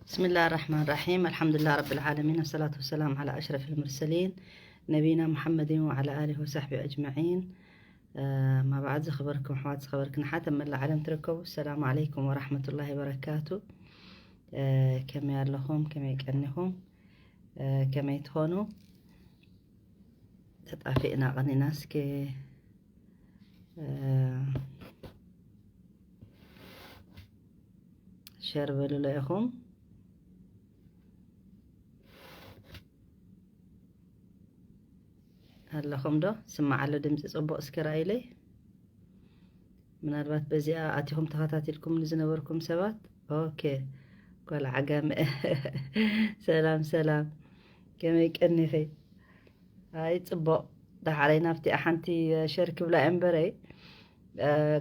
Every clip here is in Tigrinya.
بسم الله الرحمن الرحيم. الحمد لله رب العالمين، والصلاة والسلام على أشرف المرسلين نبينا محمد وعلى آله وصحبه أجمعين. ما بعد، ዝኸበርኩም ኣሕዋት፣ ዝኸበርክን ኣሓት ኣብ መላእ ዓለም ትርከቡ፣ السلام عليكم ورحمة الله وبركاته. ከመይ ኣለኹም? ከመይ ቀኒኹም? ከመይ ትኾኑ? ተጣፊእና ቀኒና። እስኪ ሸር በሉለ ኢኹም። ኣለኹም ዶ? ስማዕ ኣሎ ድምፂ ጽቡቕ? እስኪ ርኣይለይ። ምናልባት በዚኣ ኣቲኹም ተኸታቲልኩም ዝነበርኩም ሰባት። ኦኬ፣ ጓል ዓጋመ። ሰላም ሰላም፣ ከመይ ቀኒኺ? ኣይ ጽቡቕ። ዳሓረይ ናብቲ ሓንቲ ሸር ክብላ እምበረይ፣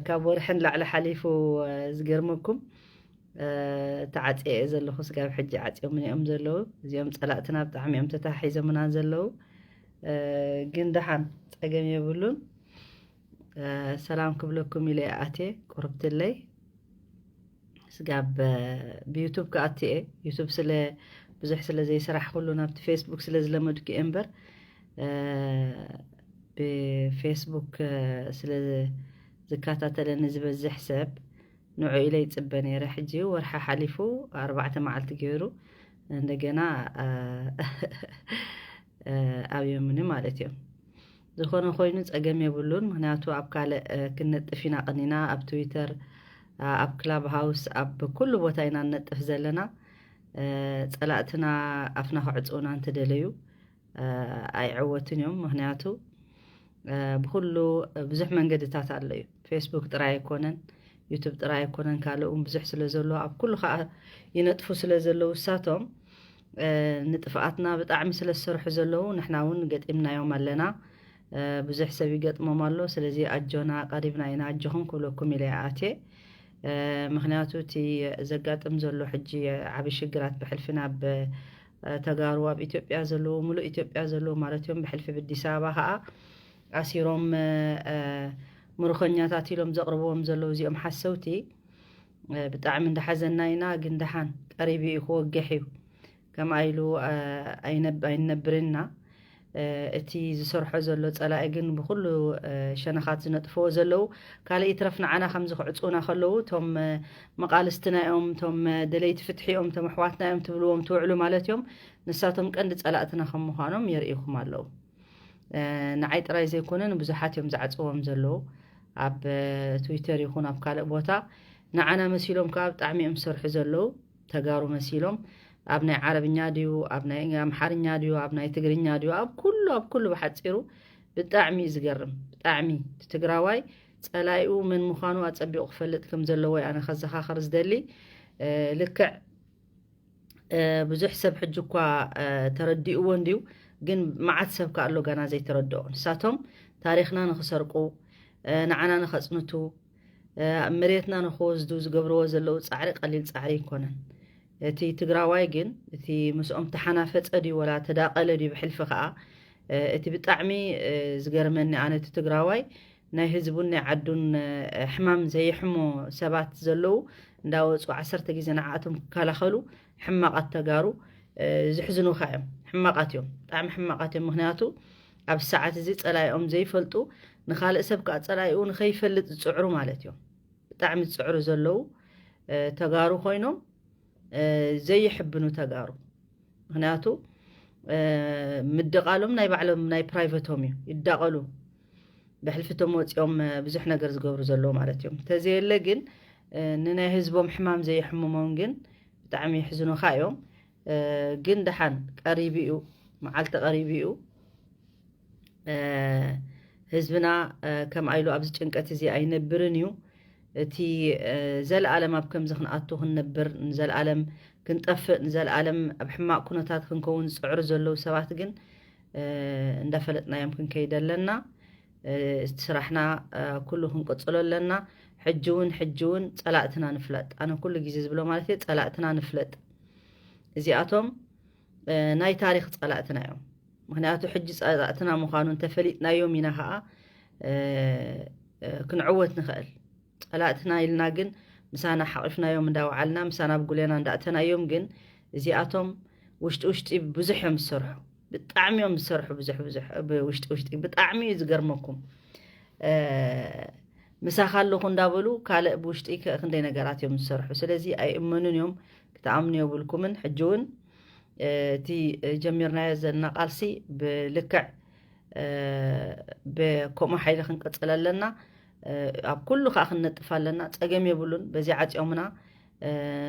ካብ ወርሕን ላዕሊ ሓሊፉ፣ ዝገርመኩም፣ ተዓፅየ እየ ዘለኹ። ስጋብ ሕጂ ዓፅዮም እዮም ዘለዉ። እዚኦም ፀላእትና ብጣዕሚ እዮም ተታሒዞምና ዘለዉ። ግን ደሓን፣ ፀገም የብሉን። ሰላም ክብለኩም ኢለ እየ ኣትየ፣ ቁርብትለይ። ስጋብ ብዩቱብ ክኣቲ እየ። ዩቱብ ስለ ብዙሕ ስለ ዘይሰራሕኩሉ፣ ናብቲ ፌስቡክ ስለ ዝለመድኩ እየ እምበር፣ ብፌስቡክ ስለ ዝከታተለኒ ዝበዝሕ ሰብ፣ ንዑ ኢለ ይጽበ ነይረ። ሕጂ ወርሒ ሓሊፉ፣ ኣርባዕተ መዓልቲ ገይሩ፣ እንደገና ኣብዮምኒ ማለት እዮም። ዝኾነ ኮይኑ ጸገም የብሉን፣ ምኽንያቱ ኣብ ካልእ ክንነጥፍ ኢና ቀኒና፣ ኣብ ትዊተር፣ ኣብ ክላብ ሃውስ፣ ኣብ ኩሉ ቦታ ኢና ንነጥፍ ዘለና። ጸላእትና ኣፍና ክዕጽውና እንተደለዩ፣ ኣይዕወትን እዮም። ምኽንያቱ ብኩሉ ብዙሕ መንገድታት ኣሎ እዩ። ፌስቡክ ጥራይ ኣይኮነን፣ ዩቱብ ጥራይ ኣይኮነን፣ ካልእ እውን ብዙሕ ስለ ዘሎ፣ ኣብ ኩሉ ከዓ ይነጥፉ ስለ ዘለዉ፣ እሳቶም ንጥፍኣትና ብጣዕሚ ስለ ዝሰርሑ ዘለዉ፣ ንሕና እውን ገጢምናዮም ኣለና። ብዙሕ ሰብ ይገጥሞም ኣሎ። ስለዚ ኣጆና፣ ቀሪብና ኢና፣ ኣጆኹም ክብለኩም ኢለ እየ ኣትየ። ምኽንያቱ እቲ ዘጋጥም ዘሎ ሕጂ ዓቢ ሽግራት ብሕልፊ ናብ ተጋሩ ኣብ ኢትዮጵያ ዘለዉ፣ ሙሉእ ኢትዮጵያ ዘለዉ ማለት እዮም፣ ብሕልፊ ብኣዲስ ኣበባ ከዓ ኣሲሮም ምርኮኛታት ኢሎም ዘቕርብዎም ዘለዉ እዚኦም ሓሰውቲ፣ ብጣዕሚ እንዳሓዘና ኢና። ግን ደሓን ቀሪቡ እዩ፣ ክወግሕ እዩ። ከምኣ ኢሉ ኣይነብ-፣ ኣይንነብርን ኢና። እቲ ዝሰርሖ ዘሎ ጸላኢ ግን ብኹሉ ሸነኻት ዝነጥፍዎ ዘለዉ፣ ካልእ ይትረፍ ንዓና ከምዚ ክዕጽውና ከለዉ፣ እቶም መቓልስትና እዮም፣ እቶም ደለይቲ ፍትሒ እዮም፣ እቶም ኣሕዋትና እዮም ትብልዎም ትውዕሉ ማለት እዮም። ንሳቶም ቀንዲ ጸላእትና ከም ምዃኖም የርእይኹም ኣለዉ። ንዓይ ጥራይ ዘይኮነ ንብዙሓት እዮም ዝዓጽዎም ዘለዉ፣ ኣብ ትዊተር ይኹን ኣብ ካልእ ቦታ። ንዓና መሲሎም ከኣ ብጣዕሚ እዮም ዝሰርሑ ዘለዉ፣ ተጋሩ መሲሎም። ኣብ ናይ ዓረብኛ ድዩ፣ ኣብ ናይ ኣምሓርኛ ድዩ፣ ኣብ ናይ ትግርኛ ድዩ፣ ኣብ ኩሉ፣ ኣብ ኩሉ ብሓጺሩ ብጣዕሚ እዩ ዝገርም። ብጣዕሚ እቲ ትግራዋይ ጸላኢኡ መን ምዃኑ ኣጸቢቑ ክፈልጥ ከም ዘለዎ እየ ኣነ ከዘኻኽር ዝደሊ። ልክዕ ብዙሕ ሰብ ሕጂ እኳ ተረዲእዎ እንድዩ፣ ግን መዓት ሰብ ከኣ ኣሎ ገና ዘይተረድኦ። ንሳቶም ታሪኽና ንኽሰርቁ፣ ንዓና ንኸጽንቱ፣ መሬትና ንኽወስዱ ዝገብርዎ ዘለዉ ጻዕሪ ቀሊል ጻዕሪ ኣይኮነን። እቲ ትግራዋይ ግን፣ እቲ ምስኦም ተሓናፈጸ ድዩ ወላ ተዳቐለ ድዩ ብሕልፊ ከኣ፣ እቲ ብጣዕሚ ዝገርመኒ ኣነ፣ እቲ ትግራዋይ ናይ ህዝቡን ናይ ዓዱን ሕማም ዘይሕሞ ሰባት ዘለዉ እንዳወፁ ዓሰርተ ግዜ ንዓኣቶም ክከላኸሉ፣ ሕማቓት ተጋሩ ዝሕዝኑኻ እዮም። ሕማቓት እዮም፣ ብጣዕሚ ሕማቓት እዮም። ምኽንያቱ ኣብ ሰዓት እዚ ጸላኢኦም ዘይፈልጡ፣ ንኻልእ ሰብ ከዓ ጸላኢኡ ንኸይፈልጥ ዝጽዕሩ ማለት እዮም። ብጣዕሚ ዝጽዕሩ ዘለዉ ተጋሩ ኮይኖም ዘይሕብኑ ተጋሩ። ምኽንያቱ ምድቓሎም ናይ ባዕሎም ናይ ፕራይቨቶም እዩ፣ ይዳቐሉ። ብሕልፊቶም ወፂኦም ብዙሕ ነገር ዝገብሩ ዘለዉ ማለት እዮም። ተዘየለ ግን ንናይ ህዝቦም ሕማም ዘይሕምሞም ግን ብጣዕሚ ይሕዝኑኻ እዮም። ግን ደሓን ቀሪቡ እዩ፣ መዓልቲ ቀሪቡ እዩ። ህዝብና ከምኣ ኢሉ ኣብዚ ጭንቀት እዚ ኣይነብርን እዩ። እቲ ዘለኣለም ኣብ ከምዚ ክንኣቱ ክንነብር፣ ንዘለኣለም ክንጠፍእ፣ ንዘለኣለም ኣብ ሕማቕ ኩነታት ክንከውን ዝፅዕሩ ዘለዉ ሰባት ግን እንዳፈለጥናዮም ክንከይድ ኣለና። እቲ ስራሕና ኩሉ ክንቅፅሎ ኣለና። ሕጂ እውን፣ ሕጂ እውን ፀላእትና ንፍለጥ። ኣነ ኩሉ ግዜ ዝብሎ ማለት እየ፣ ፀላእትና ንፍለጥ። እዚኣቶም ናይ ታሪኽ ፀላእትና እዮም። ምኽንያቱ ሕጂ ፀላእትና ምዃኑ እንተፈሊጥናዮም ኢና ከዓ ክንዕወት ንኽእል። ፀላእትና ኢልና ግን ምሳና ሓቒፍናዮም እንዳወዓልና፣ ምሳና ኣብ ጉሌና እንዳእተናዮም ግን እዚኣቶም ውሽጢ ውሽጢ ብዙሕ እዮም ዝሰርሑ፣ ብጣዕሚ እዮም ዝሰርሑ፣ ብዙሕ ብዙሕ ውሽጢ ውሽጢ ብጣዕሚ እዩ ዝገርመኩም። ምሳኻ ኣለኹ እንዳበሉ ካልእ ብውሽጢ ክንደይ ነገራት እዮም ዝሰርሑ። ስለዚ ኣይእመኑን እዮም፣ ክትኣምኑ የብልኩምን። ሕጂ እውን እቲ ጀሚርናዮ ዘለና ቃልሲ ብልክዕ ብከምኡ ሓይሊ ክንቅፅል ኣለና። ኣብ ኩሉ ከዓ ክንነጥፍ ኣለና። ፀገም የብሉን። በዚ ዓፂኦምና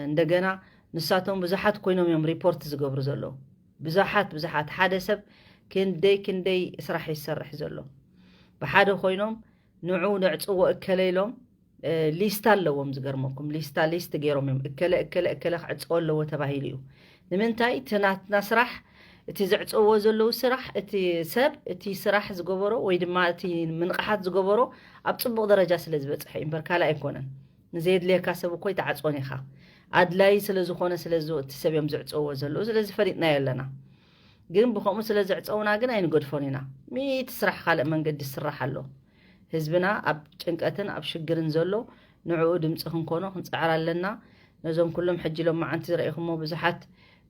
እንደገና ንሳቶም ብዙሓት ኮይኖም እዮም ሪፖርት ዝገብሩ ዘለዉ። ብዙሓት ብዙሓት ሓደ ሰብ ክንደይ ክንደይ ስራሕ ይሰርሕ ዘሎ። ብሓደ ኮይኖም ንዑ ነዕፅዎ እከለ ኢሎም ሊስታ ኣለዎም። ዝገርመኩም ሊስታ ሊስት ገይሮም እዮም እከለ እከለ እከለ ክዕፅዎ ኣለዎ ተባሂሉ እዩ። ንምንታይ? እቲ ናትና ስራሕ፣ እቲ ዝዕፅዎ ዘለዉ ስራሕ፣ እቲ ሰብ እቲ ስራሕ ዝገበሮ ወይ ድማ እቲ ምንቕሓት ዝገበሮ ኣብ ፅቡቕ ደረጃ ስለ ዝበፅሐ እዩ እምበር ካልእ ኣይኮነን። ንዘየድልየካ ሰብ እኮ ይትዓፅዎን ኢኻ። ኣድላይ ስለ ዝኾነ ስለ እቲ ሰብ እዮም ዝዕፅዎ ዘለዉ። ስለዚ ፈሊጥናዮ ኣለና። ግን ብኸምኡ ስለ ዝዕፀውና ግን ኣይንገድፎን ኢና። ሚእቲ ስራሕ ካልእ መንገዲ ዝስራሕ ኣሎ። ህዝብና ኣብ ጭንቀትን ኣብ ሽግርን ዘሎ ንዕኡ ድምፂ ክንኮኖ ክንፅዕር ኣለና። ነዞም ኩሎም ሕጂ ሎም መዓንቲ ዝረኢኹሞ ብዙሓት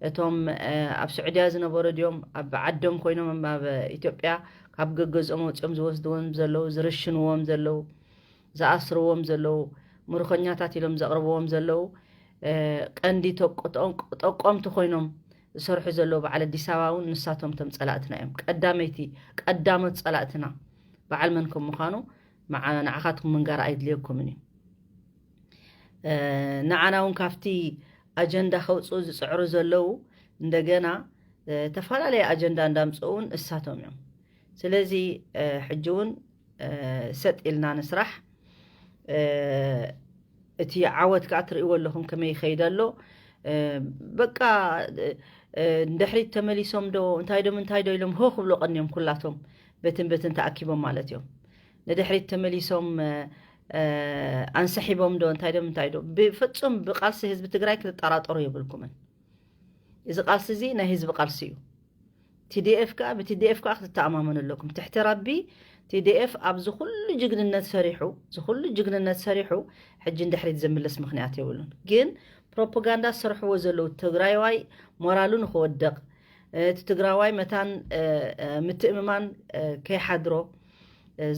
እቶም ኣብ ስዑድያ ዝነበሩ ድዮም ኣብ ዓዶም ኮይኖም ኣብ ኢትዮጵያ ካብ ገገዝኦም ወፂኦም ዝወስድዎም ዘለዉ ዝርሽንዎም ዘለዉ ዝኣስርዎም ዘለዉ ምርኮኛታት ኢሎም ዘቕርብዎም ዘለዉ ቀንዲ ጠቆምቲ ኮይኖም ዝሰርሑ ዘለዉ በዓል ኣዲስ ኣበባ እውን ንሳቶም ቶም ፀላእትና እዮም። ቀዳመይቲ ቀዳሞት ፀላእትና በዓል መን ከም ምዃኑ ንዓኻትኩም ምንጋር ኣይድልየኩምን እዩ። ንዓና እውን ካብቲ ኣጀንዳ ከውፅኡ ዝፅዕሩ ዘለዉ እንደገና ዝተፈላለየ ኣጀንዳ እንዳምፅኡ እውን እሳቶም እዮም። ስለዚ ሕጂ እውን ሰጥ ኢልና ንስራሕ። እቲ ዓወት ከዓ ትርእይዎ ኣለኹም ከመይ ይኸይድ ኣሎ። በቃ ንድሕሪት ተመሊሶም ዶ እንታይ ዶም እንታይ ዶ ኢሎም ሆ ክብሉ ቀንዮም ኩላቶም በትን በትን ተኣኪቦም ማለት እዮም። ንድሕሪት ተመሊሶም ኣንሰሒቦም ዶ እንታይ ዶም እንታይ ዶ ብፍፁም ብቃልሲ ህዝቢ ትግራይ ክትጠራጠሩ የብልኩምን። እዚ ቃልሲ እዚ ናይ ህዝቢ ቃልሲ እዩ። ቲዲኤፍ ከዓ ብቲዲኤፍ ከዓ ክትተኣማመኑ ኣለኩም። ትሕቲ ረቢ ቲዲኤፍ ኣብዚ ኩሉ ጅግንነት ሰሪሑ እዚ ኩሉ ጅግንነት ሰሪሑ ሕጂ ንድሕሪት ዘምልስ ምክንያት የብሉን። ግን ፕሮፓጋንዳ ዝሰርሕዎ ዘለዉ ትግራይዋይ ሞራሉ ንክወድቕ እቲ ትግራዋይ መታን ምትእምማን ከይሓድሮ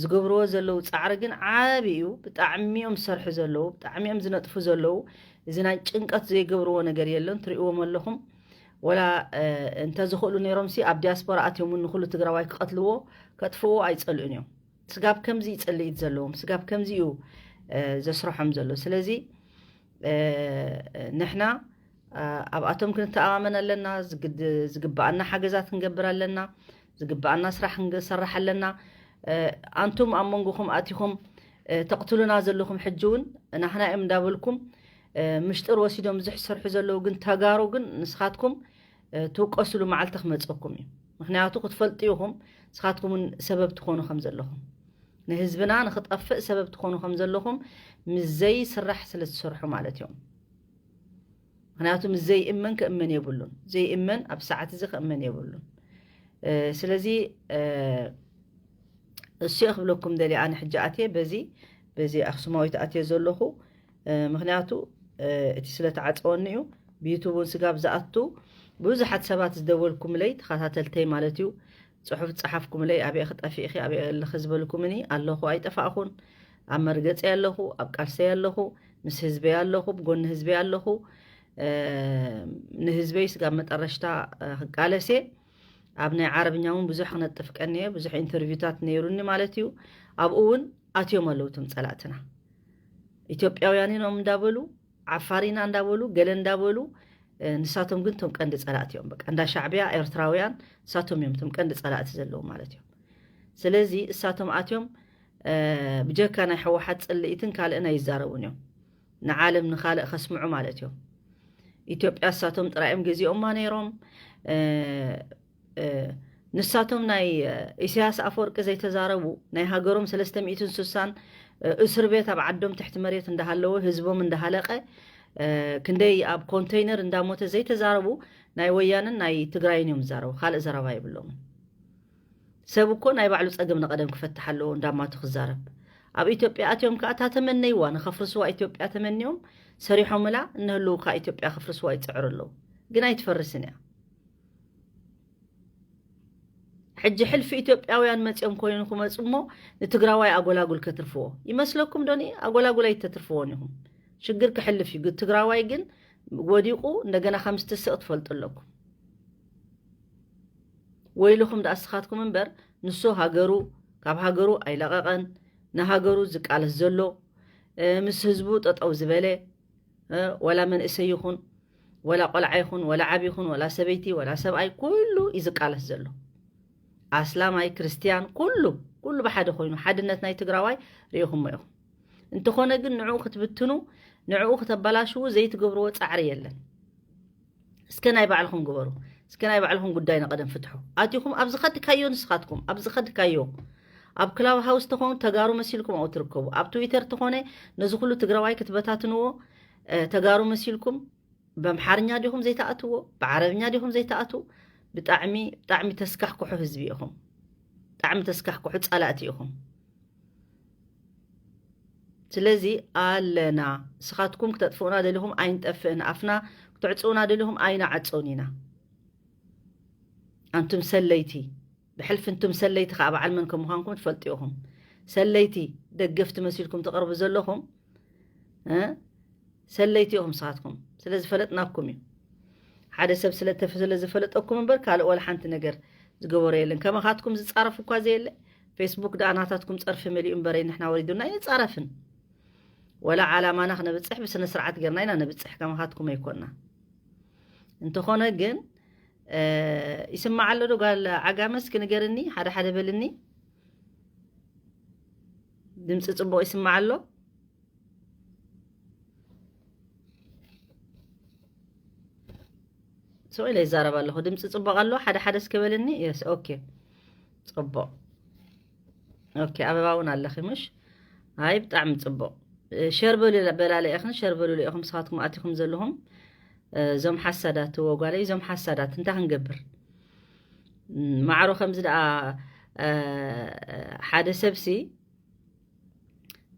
ዝገብርዎ ዘለዉ ፃዕሪ ግን ዓቢ እዩ። ብጣዕሚ እዮም ዝሰርሑ ዘለዉ፣ ብጣዕሚ እዮም ዝነጥፉ ዘለዉ። እዚ ናይ ጭንቀት ዘይገብርዎ ነገር የለን። ትርእይዎም ኣለኹም። ወላ እንተዝኽእሉ ነይሮም ሲ ኣብ ዲያስፖራ ኣትዮም እውን ንኩሉ ትግራዋይ ክቐትልዎ ከጥፍዎ ኣይፀልኡን እዮም። ስጋብ ከምዚ እዩ ፅልኢት ዘለዎም፣ ስጋብ ከምዚ እዩ ዘስርሖም ዘሎ። ስለዚ ንሕና ኣብኣቶም ክንተኣማመን ኣለና። ዝግባኣና ሓገዛት ክንገብር ኣለና። ዝግባኣና ስራሕ ክንሰርሕ ኣለና። ኣንቱም ኣብ መንጎኹም ኣቲኹም ተቕትሉና ዘለኹም ሕጂ እውን ናህና እዮም እንዳበልኩም ምሽጥር ወሲዶም ብዙሕ ዝሰርሑ ዘለዉ ግን ተጋሩ ግን ንስኻትኩም ትውቀስሉ መዓልቲ ክመፀኩም እዩ። ምክንያቱ ክትፈልጡ ኢኹም ንስኻትኩም እውን ሰበብ ትኾኑ ከም ዘለኹም ንህዝብና ንክጠፍእ ሰበብ ትኾኑ ከም ዘለኹም ምስ ዘይስራሕ ስለ ዝሰርሑ ማለት እዮም። ምክንያቱ ምስ ዘይእመን ክእመን የብሉን። ዘይእመን ኣብ ሰዓት እዚ ክእመን የብሉን። ስለዚ እሱ ክብለኩም ደሊ ኣነ ሕጂ ኣትየ በዚ በዚ ኣክሱማዊት ኣትየ ዘለኹ ምክንያቱ እቲ ስለተዓፀወኒ እዩ። ብዩቱብ እውን ስጋብ ዝኣቱ ብዙሓት ሰባት ዝደወልኩምለይ ተኸታተልተይ ማለት እዩ። ፅሑፍ ዝፀሓፍኩምለይ ኣበይ ክጠፊእኺ ኣበይ ኣለኺ ዝበልኩምኒ ኣለኹ ኣይጠፋእኹን። ኣብ መርገፀይ ኣለኹ፣ ኣብ ቃልሰይ ኣለኹ፣ ምስ ህዝበይ ኣለኹ፣ ብጎኒ ህዝበይ ኣለኹ። ንህዝበይ ስጋብ መጠረሽታ ክቃለስ እየ። ኣብ ናይ ዓረብኛ እውን ብዙሕ ክነጥፍ ቀንየ ብዙሕ ኢንተርቪውታት ነይሩኒ ማለት እዩ። ኣብኡ እውን ኣትዮም ኣለዉ እቶም ፀላእትና። ኢትዮጵያውያን ኢኖም እንዳበሉ ዓፋር ኢና እንዳበሉ ገለ እንዳበሉ ንሳቶም ግን እቶም ቀንዲ ፀላእቲ እዮም። በቃ እንዳ ሻዕቢያ ኤርትራውያን ንሳቶም እዮም እቶም ቀንዲ ፀላእቲ ዘለዉ ማለት እዮም። ስለዚ እሳቶም ኣትዮም ብጀካ ናይ ሕወሓት ፅልኢትን ካልእን ኣይዛረቡን እዮም። ንዓለም ንካልእ ከስምዑ ማለት እዮም። ኢትዮጵያ እሳቶም ጥራዮም ገዚኦማ ነይሮም። ንሳቶም ናይ ኢሳያስ ኣፈወርቂ ዘይተዛረቡ ናይ ሃገሮም ሰለስተ ሚእትን ስሳን እስር ቤት ኣብ ዓዶም ትሕቲ መሬት እንዳሃለወ ህዝቦም እንዳሃለቀ ክንደይ ኣብ ኮንተይነር እንዳሞተ ዘይተዛረቡ ናይ ወያንን ናይ ትግራይን እዮም ዝዛረቡ። ካልእ ዘረባ የብሎምን። ሰብ እኮ ናይ ባዕሉ ፀገም ንቐደም ክፈትሕ ኣለዎ እንዳማቱ ክዛረብ። ኣብ ኢትዮጵያ ኣትዮም ከዓ እታ ተመነይዋ ንኸፍርስዋ ኢትዮጵያ ተመንዮም ሰሪሖምላ እነህልው ከዓ ኢትዮጵያ ከፍርስዋ ይፅዕሩ ኣለዉ። ግን ኣይትፈርስን እያ። ሕጂ ሕልፊ ኢትዮጵያውያን መፂኦም ኮይኑ ክመፁ እሞ ንትግራዋይ ኣጎላጉል ከትርፍዎ ይመስለኩም ዶኒ? ኣጎላጉል ኣይተትርፍዎን ኢኹም። ሽግር ክሕልፍ እዩ። ትግራዋይ ግን ወዲቑ እንደገና ከም ዝትስቕ ትፈልጡ ኣለኩም። ወይልኹም ደኣ እስኻትኩም እምበር፣ ንሱ ሃገሩ፣ ካብ ሃገሩ ኣይለቐቐን፣ ንሃገሩ ዝቃለስ ዘሎ፣ እ፣ ምስ ህዝቡ ጠጠው ዝበለ፣ እ፣ ወላ መንእሰይ ይኹን፣ ወላ ቆልዓ ይኹን፣ ወላ ዓቢ ይኹን፣ ወላ ሰበይቲ፣ ወላ ሰብኣይ፣ ኩሉ እዩ ዝቃለስ ዘሎ። ኣስላማይ፣ ክርስትያን፣ ኩሉ፣ ኩሉ ብሓደ ኮይኑ ሓድነት ናይ ትግራዋይ ርኢኹሞ ኢኹም። እንተኾነ ግን ንዕኡ ክትብትኑ፣ ንዕኡ ክተበላሽዉ ዘይትገብርዎ ጻዕሪ የለን። እስከ ናይ ባዕልኹም ግበሩ። እስከ ናይ ባዕልኹም ጉዳይ ንቐደም ፍትሑ። ኣቲኹም ኣብ ዝኸድካዮ ንስኻትኩም፣ ኣብ ዝኸድካዮ፣ ኣብ ክላብ ሃውስ ተኾኑ ተጋሩ መሲልኩም ኣብኡ ትርከቡ። ኣብ ትዊተር ተኾነ ነዚ ኩሉ ትግራዋይ ክትበታትንዎ፣ እ፣ ተጋሩ መሲልኩም በምሓርኛ ዲኹም ዘይተኣትዎ፣ ብዓረብኛ ዲኹም ዘይተኣትዉ? ብጣዕሚ፣ ብጣዕሚ ተስካሕክሑ ህዝቢ ኢኹም። ብጣዕሚ ተስካሕክሑ ጸላእቲ ኢኹም። ስለዚ ኣለና፣ ንስኻትኩም ክተጥፍኡና ደሊኹም ኣይንጠፍእን፣ ኣፍና ክተዕጽዉና ደሊኹም ኣይንዓጽውን ኢና። ኣንቱም ሰለይቲ፣ ብሕልፊ እንቱም ሰለይቲ ከኣ በዓል መን ከም ምዃንኩም ትፈልጡ ኢኹም። ሰለይቲ፣ ደገፍቲ መሲልኩም ትቐርቡ ዘለኹም፣ እ? ሰለይቲ ኢኹም ንስኻትኩም። ስለ ዝፈለጥናኩም እዩ። ሓደ ሰብ ስለ ተፍ-፣ ስለ ዝፈለጠኩም እምበር ካልእ ወላ ሓንቲ ነገር ዝገበሮ የለን። ከማኻትኩም ዝጻረፍ እኳ ዘየለ፣ ፌስቡክ ደኣ ናታትኩም ጸርፊ መሊኡ እምበረይ ንሕና ወሪዱና ኣይንጻረፍን። ወላ ዓላማና ክነብጽሕ ብስነ ስርዓት ጌርና ኢና ነብጽሕ፣ ከማኻትኩም ኣይኮና። እንተኾነ ግን፣ እ፣ ይስማዕ ኣሎ ዶ ጓል ዓጋመ? እስኪ ንገርኒ፣ ሓደ ሓደ በልኒ። ድምፂ ጽቡቕ ይስማዕ ኣሎ? ስቕ ኢለ ይዛረብ ኣለኹ። ድምፂ ጽቡቕ ኣሎ? ሓደ ሓደ እስኪ በልኒ። የስ፣ ኦኬ። ጽቡቕ። ኦኬ፣ ኣበባ እውን ኣለኺ ምሽ? ኣይ፣ ብጣዕሚ ጽቡቕ። እ፣ ሸር በሉ በላለ ኢኽን፣ ሸር በሉ ኢኹም፣ ንስኻትኩም ኣቲኹም ዘለኹም። እ፣ እዞም ሓሳዳት፣ እወ ጓለይ፣ እዞም ሓሳዳት፣ እንታይ ክንገብር? እም፣ ማዕሮ ከምዚ ደኣ፣ እ፣ ሓደ ሰብሲ፣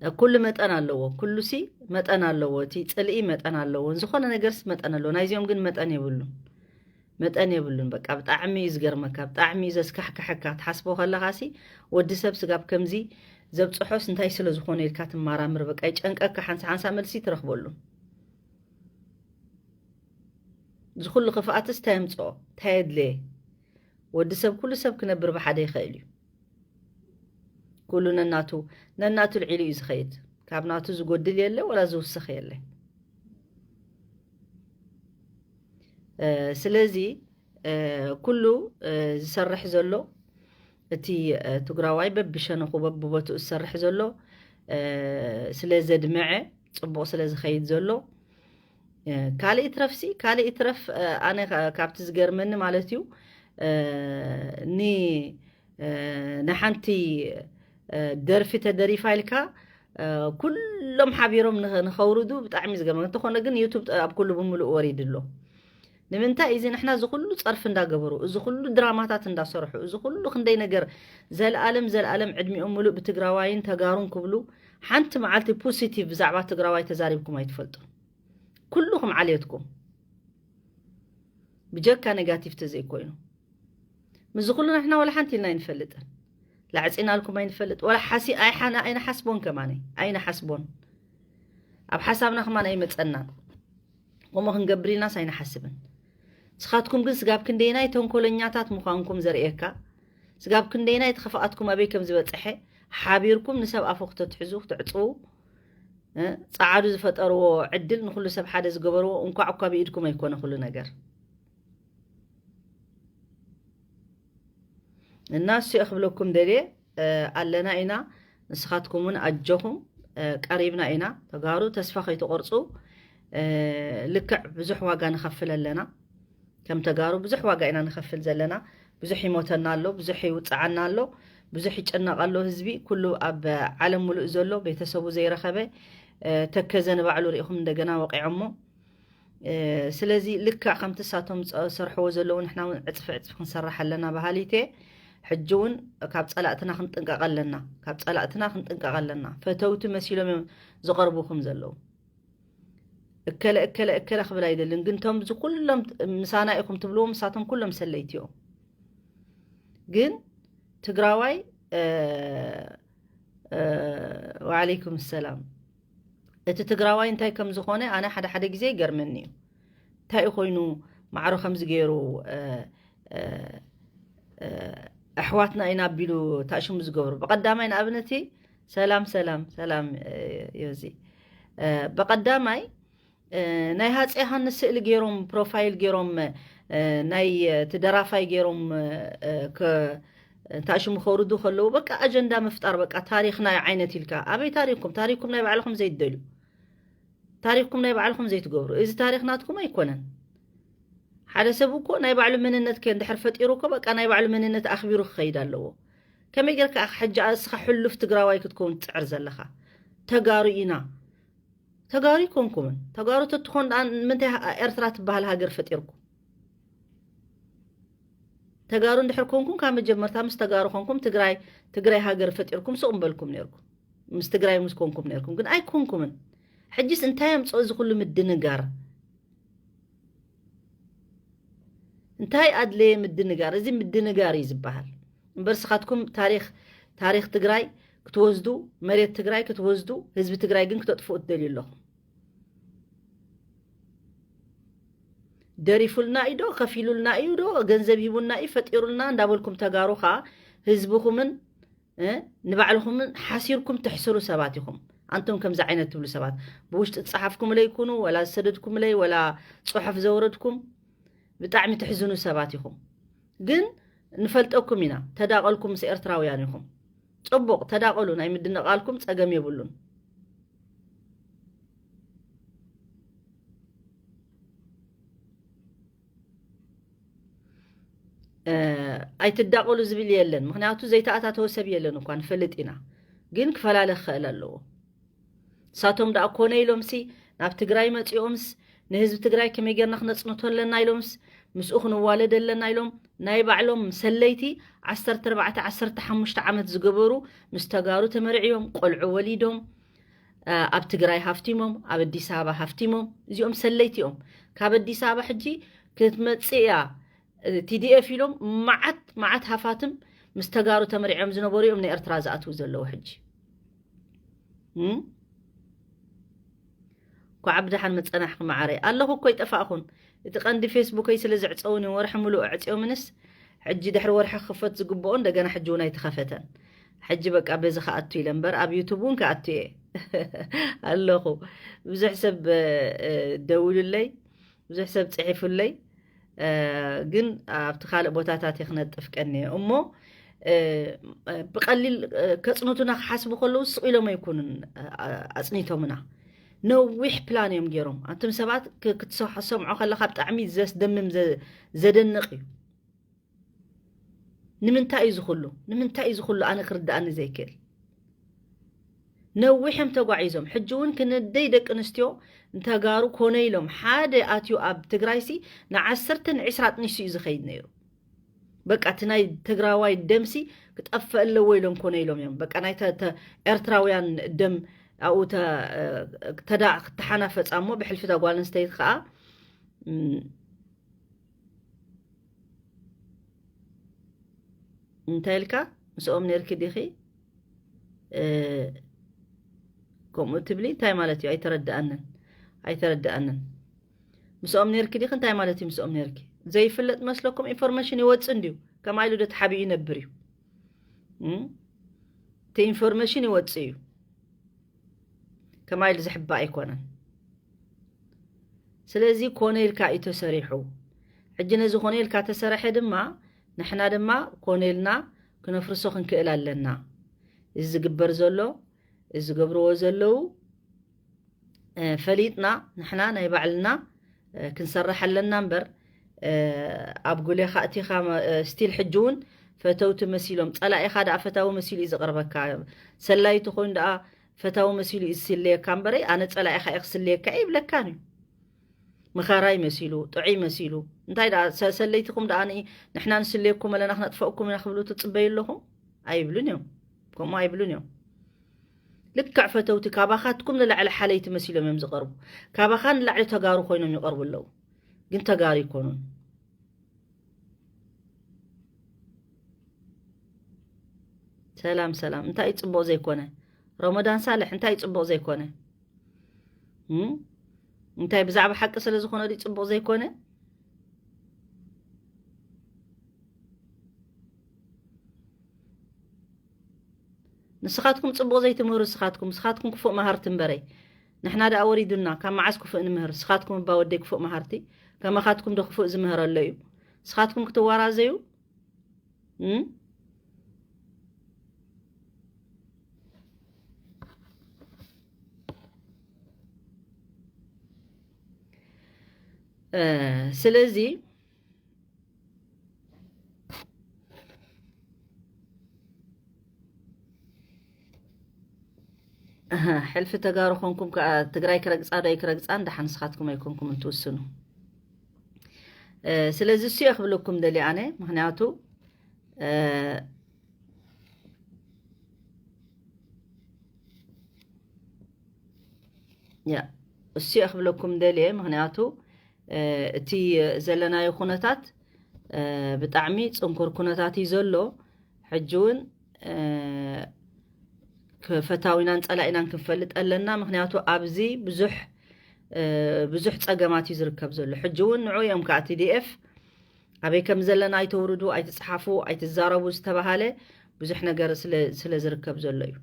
እ፣ ኩሉ መጠን ኣለዎ። ኩሉሲ መጠን ኣለዎ። እቲ ጽልኢ መጠን ኣለዎ። ዝኾነ ነገርስ መጠን ኣለዎ። ናይዚኦም ግን መጠን የብሉን። መጠን የብሉን። በቃ ብጣዕሚ እዩ ዝገርመካ፣ ብጣዕሚ እዩ ዘስካሕክሐካ። ትሓስቦ ከለኻሲ ወዲ ሰብ ስጋብ ከምዚ ዘብጽሖስ እንታይ ስለ ዝኾነ ኢልካ ትመራምር። በቃ ይጨንቀካ፣ ሓንሳ ሓንሳ መልሲ ትረኽበሉ። እዚ ኩሉ ክፍኣትስ እንታይ የምጽኦ? እንታይ የድለየ? ወዲ ሰብ፣ ኩሉ ሰብ ክነብር ብሓደ ይኽእል እዩ። ኩሉ ነናቱ፣ ነናቱ ልዒሉ እዩ ዝኸይድ። ካብ ናቱ ዝጎድል የለ፣ ወላ ዝውስኽ የለ። እ፣ ስለዚ፣ እ፣ ኩሉ፣ እ፣ ዝሰርሕ ዘሎ፣ እቲ፣ እ፣ ትግራዋይ በብሸነኹ በብቦትኡ ዝሰርሕ ዘሎ፣ እ፣ ስለ ዘድምዐ፣ ጽቡቕ ስለ ዝኸይድ ዘሎ፣ እ፣ ካልእ ይትረፍሲ፣ ካልእ ይትረፍ፣ እ፣ ኣነ ካ-፣ ካብቲ ዝገርመኒ ማለት እዩ፣ እ፣ ኒ-፣ እ፣ ንሓንቲ፣ እ፣ ደርፊ ተደሪፋ ኢልካ፣ እ፣ ኩሎም ሓቢሮም ንኸ-፣ ንኸውርዱ ብጣዕሚ ዝገርመ። እንተኾነ ግን ዩቱብ ጥ-፣ ኣብ ኩሉ ብምሉእ ወሪዱ ኣሎ። ንምንታይ እዚ ንሕና እዚ ኩሉ ጸርፊ እንዳገበሩ፣ እዚ ኩሉ ድራማታት እንዳሰርሑ፣ እዚ ኩሉ ክንደይ ነገር ዘልኣለም ዘልኣለም ዕድሚኦም ሙሉእ ብትግራዋይን ተጋሩን ክብሉ ሓንቲ መዓልቲ ፖዚቲቭ ብዛዕባ ትግራዋይ ተዛሪብኩም ኣይትፈልጡ። ኩሉኹም ዓልየትኩም ብጀካ ኔጋቲቭ ተዘይኮይኑ። ምስዚ ኩሉ ንሕና ወላ ሓንቲ ኢልና ኣይንፈልጥን። ላዕጺናልኩም ኣይንፈልጥ። ወላ ሓሲ-፣ ኣይሓና-፣ ኣይንሓስቦን ከማነይ። ኣይንሓስቦን። ኣብ ሓሳብና ከማን ኣይመጸናን። ከምኡ ክንገብር ኢልናስ ኣይንሓስብን። ንስኻትኩም ግን ስጋብ ክንደየናይ ተንኮለኛታት ምዃንኩም ዘርእየካ፣ ስጋብ ክንደየናይ እቲ ክፍኣትኩም ኣበይ ከም ዝበጽሐ ሓቢርኩም ንሰብ ኣፉ ክተትሕዙ፣ ክትዕጽዉ፣ እ፣ ጸዓዱ ዝፈጠርዎ ዕድል ንኹሉ ሰብ ሓደ ዝገበርዎ፣ እንኳዕ እኳ ብኢድኩም ኣይኮነ ኩሉ ነገር። እና እሱ እየ ክብለኩም ደልየ፣ እ፣ ኣለና ኢና። ንስኻትኩም እውን ኣጆኹም፣ እ፣ ቀሪብና ኢና። ተጋሩ ተስፋ ከይትቆርጹ፣ እ፣ ልክዕ ብዙሕ ዋጋ ንኸፍል ኣለና። ከም ተጋሩ ብዙሕ ዋጋ ኢና ንኸፍል ዘለና። ብዙሕ ይሞተና ኣሎ፣ ብዙሕ ይውጽዓና ኣሎ፣ ብዙሕ ይጨነቕ ኣሎ ህዝቢ። ኩሉ ኣብ ዓለም ሙሉእ ዘሎ ቤተሰቡ ዘይረኸበ፣ እ፣ ተከዘ ንባዕሉ ርኢኹም እንደገና ወቂዖሞ። እ፣ ስለዚ ልክዕ ከምቲ እሳቶም ዝጸ-፣ ዝሰርሕዎ ዘለዉ ንሕና እውን ዕጽፊ ዕጽፊ ክንሰርሕ ኣለና በሃሊት እየ። ሕጂ እውን ካብ ጸላእትና ክንጥንቀቕ ኣለና፣ ካብ ጸላእትና ክንጥንቀቕ ኣለና። ፈተውቲ መሲሎም እዮም ዝቐርቡኹም ዘለዉ። እከለ እከለ እከለ ክብል ኣይደልን፣ ግን እቶም እዚ ኩሎም ምሳና ኢኹም ትብልዎም ንሳቶም ኩሎም ሰለይቲ እዮም። ግን ትግራዋይ፣ እ፣ እ፣ ወዓለይኩም ሰላም። እቲ ትግራዋይ እንታይ ከም ዝኾነ ኣነ ሓደ ሓደ ግዜ ይገርመኒ እዩ። እንታይ እዩ ኮይኑ ማዕሮ ከምዚ ገይሩ፣ እ፣ እ፣ እ፣ ኣሕዋትና ኢና ኣቢሉ ታሽሙ ዝገብሩ? ብቐዳማይ ንኣብነት፣ ሰላም ሰላም ሰላም፣ እ፣ ዮዚ፣ እ፣ ብቐዳማይ፣ እ፣ ናይ ሃፀይ ዮሃንስ ስእሊ ገይሮም፣ ፕሮፋይል ገይሮም፣ እ፣ ናይ እቲ ደራፋይ ገይሮም፣ እ፣ ከ-፣ ታሽሙ ከውርዱ ከለዉ፣ በቃ ኣጀንዳ ምፍጣር፣ በቃ ታሪኽና ዓይነት ኢልካ። ኣበይ ታሪኽኩም? ታሪኽኩም ናይ ባዕልኹም ዘይትደልዩ፣ ታሪኽኩም ናይ ባዕልኹም ዘይትገብሩ፣ እዚ ታሪኽ ናትኩም ኣይኮነን። ሓደ ሰብ እኮ ናይ ባዕሉ መንነት ከ እንድሕር ፈጢሩ እኮ፣ በቃ ናይ ባዕሉ መንነት ኣኽቢሩ ክኸይድ ኣለዎ። ከመይ ጌርካ ኢኻ ሕጂ እስኻ ሕሉፍ ትግራዋይ ክትከውን ትጽዕር ዘለኻ? ተጋሩ ኢና። ተጋሩ ኣይኮንኩምን። ተጋሩ ተትኾን ደኣ ንምንታይ ሃ-፣ ኤርትራ ትበሃል ሃገር ፈጢርኩም? ተጋሩ እንድሕር ኮንኩም ካብ መጀመርታ ምስ ተጋሩ ኮንኩም ትግራይ፣ ትግራይ ሃገር ፈጢርኩም ስቕ ምበልኩም ነይርኩም። ምስ ትግራይ ምስ ኮንኩም ነይርኩም፣ ግን ኣይኮንኩምን። ሕጂስ እንታይ ኣምጽኦ እዚ ኩሉ ምድንጋር? እንታይ ኣድለየ ምድንጋር? እዚ ምድንጋር እዩ ዝበሃል። እምበር ስኻትኩም ታሪኽ፣ ታሪኽ ትግራይ ክትወስዱ፣ መሬት ትግራይ ክትወስዱ፣ ህዝቢ ትግራይ ግን ክተጥፍኡ ትደልዩ ኣለኹም። ደሪፉልና እዩ ዶ፣ ከፊሉልና እዩ ዶ፣ ገንዘብ ሂቡና እዩ፣ ፈጢሩልና እንዳበልኩም ተጋሩ ኸዓ ህዝብኹምን፣ እ፣ ንባዕልኹምን ሓሲርኩም ተሕስሩ ሰባት ኢኹም። ኣንቱም ከምዚ ዓይነት ትብሉ ሰባት፣ ብውሽጢ ዝጸሓፍኩምለይ ይኩኑ፣ ወላ ዝሰደድኩምለይ፣ ወላ ጽሑፍ ዘውረድኩም፣ ብጣዕሚ ትሕዝኑ ሰባት ኢኹም። ግን ንፈልጠኩም ኢና፣ ተዳቐልኩም ምስ ኤርትራውያን ኢኹም። ጽቡቕ፣ ተዳቐሉ፣ ናይ ምድንቓልኩም ጸገም የብሉን። እ፣ ኣይትዳቐሉ ዝብል የለን። ምኽንያቱ ዘይተኣታተወ ሰብ የለን እኳ፣ ንፈልጥ ኢና። ግን ክፈላለ ክኽእል ኣለዎ። ንሳቶም ደኣ ኮነ ኢሎምሲ፣ ናብ ትግራይ መጺኦምስ፣ ንህዝቢ ትግራይ ከመይ ጌርና ክነጽንቶ ኣለና ኢሎምስ፣ ምስኡ ክንዋለድ ኣለና ኢሎም፣ ናይ ባዕሎም ሰለይቲ ዓሰርተ ኣርባዕተ ዓሰርተ ሓሙሽተ ዓመት ዝገበሩ ምስ ተጋሩ ተመርዕዮም፣ ቆልዑ ወሊዶም፣ እ፣ ኣብ ትግራይ ሃፍቲሞም፣ ኣብ ኣዲስ ኣበባ ሃፍቲሞም፣ እዚኦም ሰለይቲ እዮም። ካብ ኣዲስ ኣበባ ሕጂ ክትመጽእ እያ፣ እ፣ ቲ ዲ ኤፍ ኢሎም መዓት፣ መዓት ሃፋትም ምስ ተጋሩ ተመርዕዮም ዝነበሩ እዮም ንኤርትራ ዝኣትዉ ዘለዉ ሕጂ። እም? እንኳዕ ብደሓን መጸናሕኪ መዓረይ። ኣለኹ እኮ ኣይጠፋእኹን። እቲ ቀንዲ ፌስቡከይ ስለ ዘዕጸውኒ ወርሒ ምሉእ ኣዕጽዮምንስ፣ ሕጂ ድሕሪ ወርሒ ክኽፈት ዝግብኦ እንደገና ሕጂ እውን ኣይተኸፈተን። ሕጂ በቃ በዚ ክኣቱ ኢለ እምበር ኣብ ዩቱብ እውን ክኣቱ እየ። ኣለኹ። ብዙሕ ሰብ፣ እ፣ እ፣ ደውሉለይ፣ ብዙሕ ሰብ ጽሒፉለይ፣ እ፣ ግን ኣብቲ ካልእ ቦታታት እየ ክነጥፍ ቀንየ። እሞ፣ እ፣ እ፣ ብቐሊል፣ እ፣ ከጽንቱና ክሓስቡ ከለዉ ስቕ ኢሎም ኣይኮኑን፣ እ፣ እ፣ ኣጽኒቶምና። ነዊሕ ፕላን እዮም ገይሮም። ኣንቱም ሰባት ክ-፣ ክትሰ-፣ ክትሰምዖ ከለኻ ብጣዕሚ ዘስደምም፣ ዘ-፣ ዘደንቕ እዩ። ንምንታይ እዩ ዝኹሉ? ንምንታይ እዩ ዝኹሉ? ኣነ ክርድኣኒ ዘይክእል። ነዊሕ እዮም ተጓዒዞም። ሕጂ እውን ክንደይ ደቂ ኣንስትዮ ንተጋሩ ኮነ ኢሎም ሓደ ኣትዩ ኣብ ትግራይሲ ንዓሰርተ ንዕስራ ኣጥኒሱ እዩ ዝኸይድ ነይሩ። በቃ እቲ ናይ ትግራዋይ ደምሲ ክጠፍእ ኣለዎ ኢሎም ኮነ ኢሎም እዮም። በቃ ናይ ተ-፣ ተ-፣ ኤርትራውያን ደም ኣብኡ ተ-፣ ተዳ-፣ ክተሓናፈጻ እሞ ብሕልፊ እታ ጓል ኣንስተይቲ ከዓ፣ እም፣ እንታይ ኢልካ? ምስኦም ነይርኪ ዲኺ? እ፣ ከምኡ ትብሊ እንታይ ማለት እዩ? ኣይተረድኣንን፣ ኣይተረድኣንን። ምስኦም ነይርኪ ዲኺ? እንታይ ማለት እዩ ምስኦም ነይርኪ? ዘይፍለጥ መስለኩም? ኢንፎርሜሽን ይወጽእ እንድዩ። ከማይ ኢሉ ዶ ተሓቢኡ ይነብር እዩ? እም? እቲ ኢንፎርሜሽን ይወጽእ እዩ። ከማይ ኢሉ ዝሕባእ ኣይኮነን። ስለዚ ኮነ ኢልካ እዩ ተሰሪሑ። ሕጂ ነዚ ኮነ ኢልካ ተሰረሐ ድማ፣ ንሕና ድማ ኮነ ኢልና ክነፍርሶ ክንክእል ኣለና። እዚ ዝግበር ዘሎ፣ እዚ ዝገብርዎ ዘለዉ፣ እ፣ ፈሊጥና ንሕና ናይ ባዕልና፣ እ፣ ክንሰርሕ ኣለና እምበር፣ እ፣ ኣብ ጉሌኻ እቲኻ መ-፣ እ፣ ስቲል ሕጂ እውን ፈተውቲ መሲሎም፣ ጸላኢኻ ደኣ ፈታዊ መሲሉ እዩ ዝቕርበካ። ሰላዪ ተኾይኑ ደኣ ፈታዊ መሲሉ እዩ ዝስለየካ እምበረይ፣ ኣነ ጸላኢኻ እየ ክስለየካ እየ ይብለካን እዩ። መኻራይ መሲሉ፣ ጥዑይ መሲሉ። እንታይ ደኣ፣ ሰ-፣ ሰለይትኹም ደኣ ንኢ-፣ ንሕና ንስለየኩም ኣለና፣ ክነጥፈእኩም ኢና ክብሉ ትጽበዩ ኣለኹም? ኣይብሉን እዮም። ከምኡ ኣይብሉን እዮም። ልክዕ ፈተውቲ ካባኻትኩም ንላዕሊ ሓለይቲ መሲሎም እዮም ዝቐርቡ። ካባኻ ንላዕሊ ተጋሩ ኮይኖም ይቐርቡ ኣለዉ፣ ግን ተጋሩ ይኮኑን። ሰላም ሰላም። እንታይ እዩ ጽቡቕ ዘይኮነ? ረመዳን ሳልሕ፣ እንታይ እዩ ጽቡቕ ዘይኮነ? እም? እንታይ ብዛዕባ ሓቂ ስለ ዝኾነ ድዩ ጽቡቕ ዘይኮነ? ንስኻትኩም ጽቡቕ ዘይትምህሩ፣ ንስኻትኩም ንስኻትኩም ክፉእ መሃርቲ እምበረይ። ንሕና ደኣ ወሪዱና፣ ካብ መዓስ ክፉእ ንምህር? ንስኻትኩም እባ ወደይ ክፉእ መሃርቲ፣ ከማኻትኩም ዶ ክፉእ ዝምህር ኣሎ እዩ? ንስኻትኩም ክትወራዘዩ? እም? እ፣ ስለዚ ኣሃ፣ ሕልፊ ተጋሩ ኮንኩም ከኣ ትግራይ ክረግጻ ዶ ኣይክረግጻን ደሓን ንስኻትኩም ኣይኮንኩም እንትውስኑ። እ፣ ስለዚ እሱ እየ ክብለኩም ደልየ ኣነ፣ ምኽንያቱ፣ እ፣ ያ፣ እሱ እየ ክብለኩም ደልየ፣ ምኽንያቱ፣ እ፣ እቲ ዘለናዮ ኩነታት፣ እ፣ ብጣዕሚ ጽንኩር ኩነታት እዩ ዘሎ። ሕጂ እውን፣ እ፣ ፈታዊናን ጸላኢናን ክንፈልጥ ኣለና። ምኽንያቱ ኣብዚ ብዙሕ፣ እ፣ ብዙሕ ጸገማት እዩ ዝርከብ ዘሎ። ሕጂ እውን ንዑ እዮም ከኣ ቲ ዲ ኤፍ ኣበይ ከም ዘለና ኣይተውርዱ፣ ኣይትጽሓፉ፣ ኣይትዛረቡ ዝተባሃለ ብዙሕ ነገር ስለ፣ ስለ ዝርከብ ዘሎ እዩ።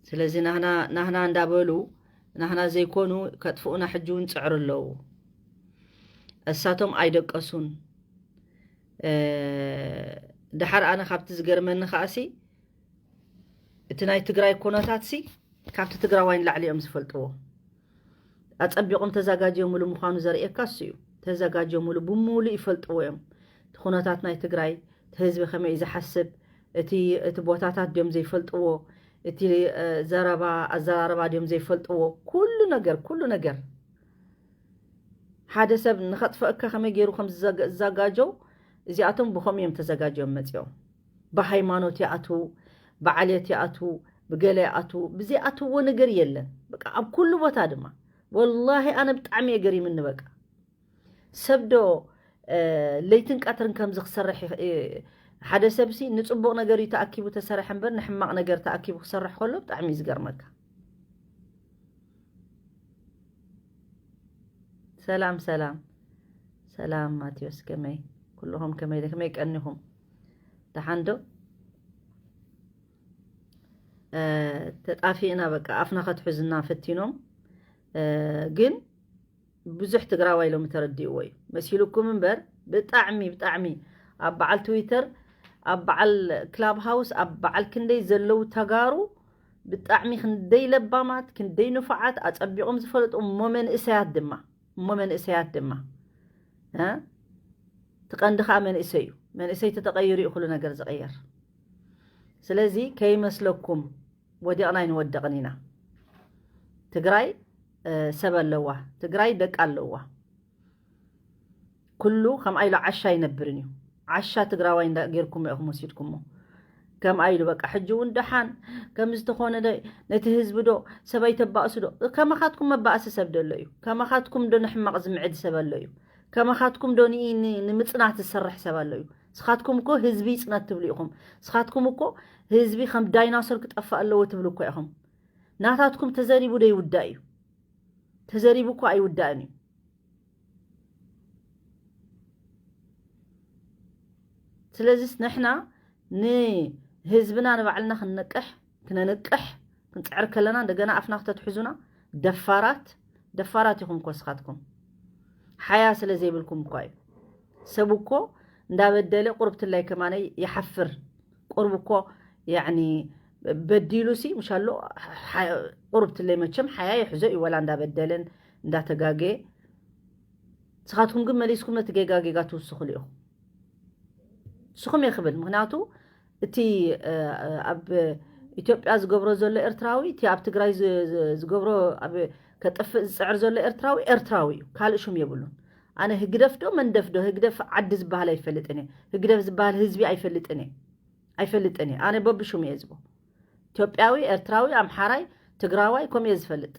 ስለዚ ናህና፣ ናህና እንዳበሉ፣ ናህና ዘይኮኑ ከጥፍኡና ሕጂ እውን ይጽዕሩ ኣለዉ። እሳቶም ኣይደቀሱን። እ፣ ደሓር ኣነ ካብቲ ዝገርመኒ ከኣሲ፣ እቲ ናይ ትግራይ ኩነታትሲ ካብቲ ትግራዋይ ንላዕሊ እዮም ዝፈልጥዎ። ኣጸቢቖም ተዘጋጅዮምሉ ምዃኑ ዘርእየካ እሱ እዩ። ተዘጋጅዮምሉ፣ ብምሉእ ይፈልጥዎ እዮም። እቲ ኩነታት ናይ ትግራይ፣ እቲ ህዝቢ ከመይ እዩ ዝሓስብ፣ እቲ፣ እቲ ቦታታት ድዮም ዘይፈልጥዎ፣ እቲ፣ እ፣ ዘረባ፣ ኣዘራረባ ድዮም ዘይፈልጥዎ፣ ኩሉ ነገር፣ ኩሉ ነገር። ሓደ ሰብ ንኸጥፈእካ ከመይ ገይሩ ከም ዝዘጋ-፣ ዝዘጋጀው፣ እዚኣቶም ብኸምኡ እዮም ተዘጋጅዮም መጺኦም። ብሃይማኖት ይኣትዉ፣ ብዓሌት ይኣትዉ፣ ብገለ ይኣትዉ፣ ብዘይኣትዎ ነገር የለን። በቃ ኣብ ኩሉ ቦታ ድማ። ወላሂ ኣነ ብጣዕሚ እየ ገሪምኒ በቃ። ሰብ ዶ፣ እ፣ ለይትን ቀትርን ከምዚ ክሰርሕ ይኽ-፣ እ፣ ሓደ ሰብሲ ንጽቡቕ ነገር እዩ ተኣኪቡ ተሰርሐ እምበር ንሕማቕ ነገር ተኣኪቡ ክሰርሕ ከሎ ብጣዕሚ እዩ ዝገርመካ። ሰላም፣ ሰላም። ሰላም ማቴዎስ፣ ከመይ? ኩልኹም ከመይ፣ ከመይ ቀኒኹም? ደሓን ዶ? እ፣ ተጣፊእና በቃ፣ ኣፍና ከትሕዙና ፈቲኖም። እ፣ ግን ብዙሕ ትግራዋይ ሎሚ ተረዲእዎ እዩ መሲሉኩም እምበር፣ ብጣዕሚ፣ ብጣዕሚ ኣብ በዓል ትዊተር፣ ኣብ በዓል ክላብ ሃውስ፣ ኣብ በዓል ክንደይ ዘለዉ ተጋሩ፣ ብጣዕሚ ክንደይ ለባማት፣ ክንደይ ንፉዓት፣ ኣጸቢቖም ዝፈለጡ፣ እሞ መንእሰያት ድማ፣ እሞ መንእሰያት ድማ፣ እ? እቲ ቀንዲ ኸኣ መንእሰይ እዩ። መንእሰይ ተተቐይሩ እዩ ኩሉ ነገር ዝቕየር። ስለዚ ከይመስለኩም ወዲቕና ኣይንወድቕን ኢና። ትግራይ፣ እ፣ ሰብ ኣለዋ። ትግራይ ደቂ ኣለዋ። ኩሉ ከምኣ ኢሉ ዓሻ ኣይነብርን እዩ። ዓሻ ትግራዋይ እንዳ ጌርኩሞ ኢኹም ወሲድኩሞ። ከምኣ ኢሉ በቃ ሕጂ እውን ደሓን ከም ዝተኾነ ደ-፣ ነቲ ህዝቢ ዶ ሰብ ኣይተባእሱ ዶ? ከማኻትኩም መባእሲ ሰብ ዶ ኣሎ እዩ? ከማኻትኩም ዶ ንሕማቕ ዝምዕድ ሰብ ኣሎ እዩ? ከማኻትኩም ዶ ን-፣ ን-፣ ንምጽናት ዝሰርሕ ሰብ ኣሎ እዩ? ንስኻትኩም እኮ ህዝቢ ይጽነት ትብሉ ኢኹም። ንስኻትኩም እኮ ህዝቢ ከም ዳይናሶር ክጠፍእ ኣለዎ ትብሉ እኮ ኢኹም። ናታትኩም ተዘሪቡ ዶ ይውዳእ እዩ? ተዘሪቡ እኮ ኣይውዳእን እዩ። ስለዚስ ንሕና ንህዝብና ንባዕልና ክንነቅሕ፣ ክነንቅሕ ክንጽዕር ከለና እንደገና ኣፍና ክተትሕዙና ደፋራት፣ ደፋራት ኢኹም እኮ ንስኻትኩም። ሓያ ስለ ዘይብልኩም እኳ እዩ። ሰብ እኮ እንዳበደለ ቁርብትላይ ከማነይ ይሓፍር። ቁርብ እኮ ያዕኒ በዲሉ ሲ ምሻሎ ሓ-፣ ቁርብትለይ መቸም ሓያ ይሕዞ እዩ ወላ እንዳበደለን እንዳተጋገየ። ንስኻትኩም ግን መሊስኩም ነቲ ጌጋ ጌጋ ትውስኹሉ ኢኹም። ንስኹም እየ ክብል፣ ምኽንያቱ እቲ፣ እ፣ ኣብ ኢትዮጵያ ዝገብሮ ዘሎ ኤርትራዊ፣ እቲ ኣብ ትግራይ ዝ-፣ ዝ-፣ ዝገብሮ፣ ኣብ ከጥፍእ ዝጽዕር ዘሎ ኤርትራዊ፣ ኤርትራዊ እዩ። ካልእ ሹም የብሉን። ኣነ ህግደፍ ዶ መንደፍ ዶ፣ ህግደፍ ዓዲ ዝበሃል ኣይፈልጥን እየ። ህግደፍ ዝበሃል ህዝቢ ኣይፈልጥን እየ። ኣይፈልጥን እየ። ኣነ በብሹም እየ ዝቦ። እቲ ኢትዮጵያዊ፣ ኤርትራዊ፣ ኣምሓራይ፣ ትግራዋይ ከምኡ እየ ዝፈልጥ።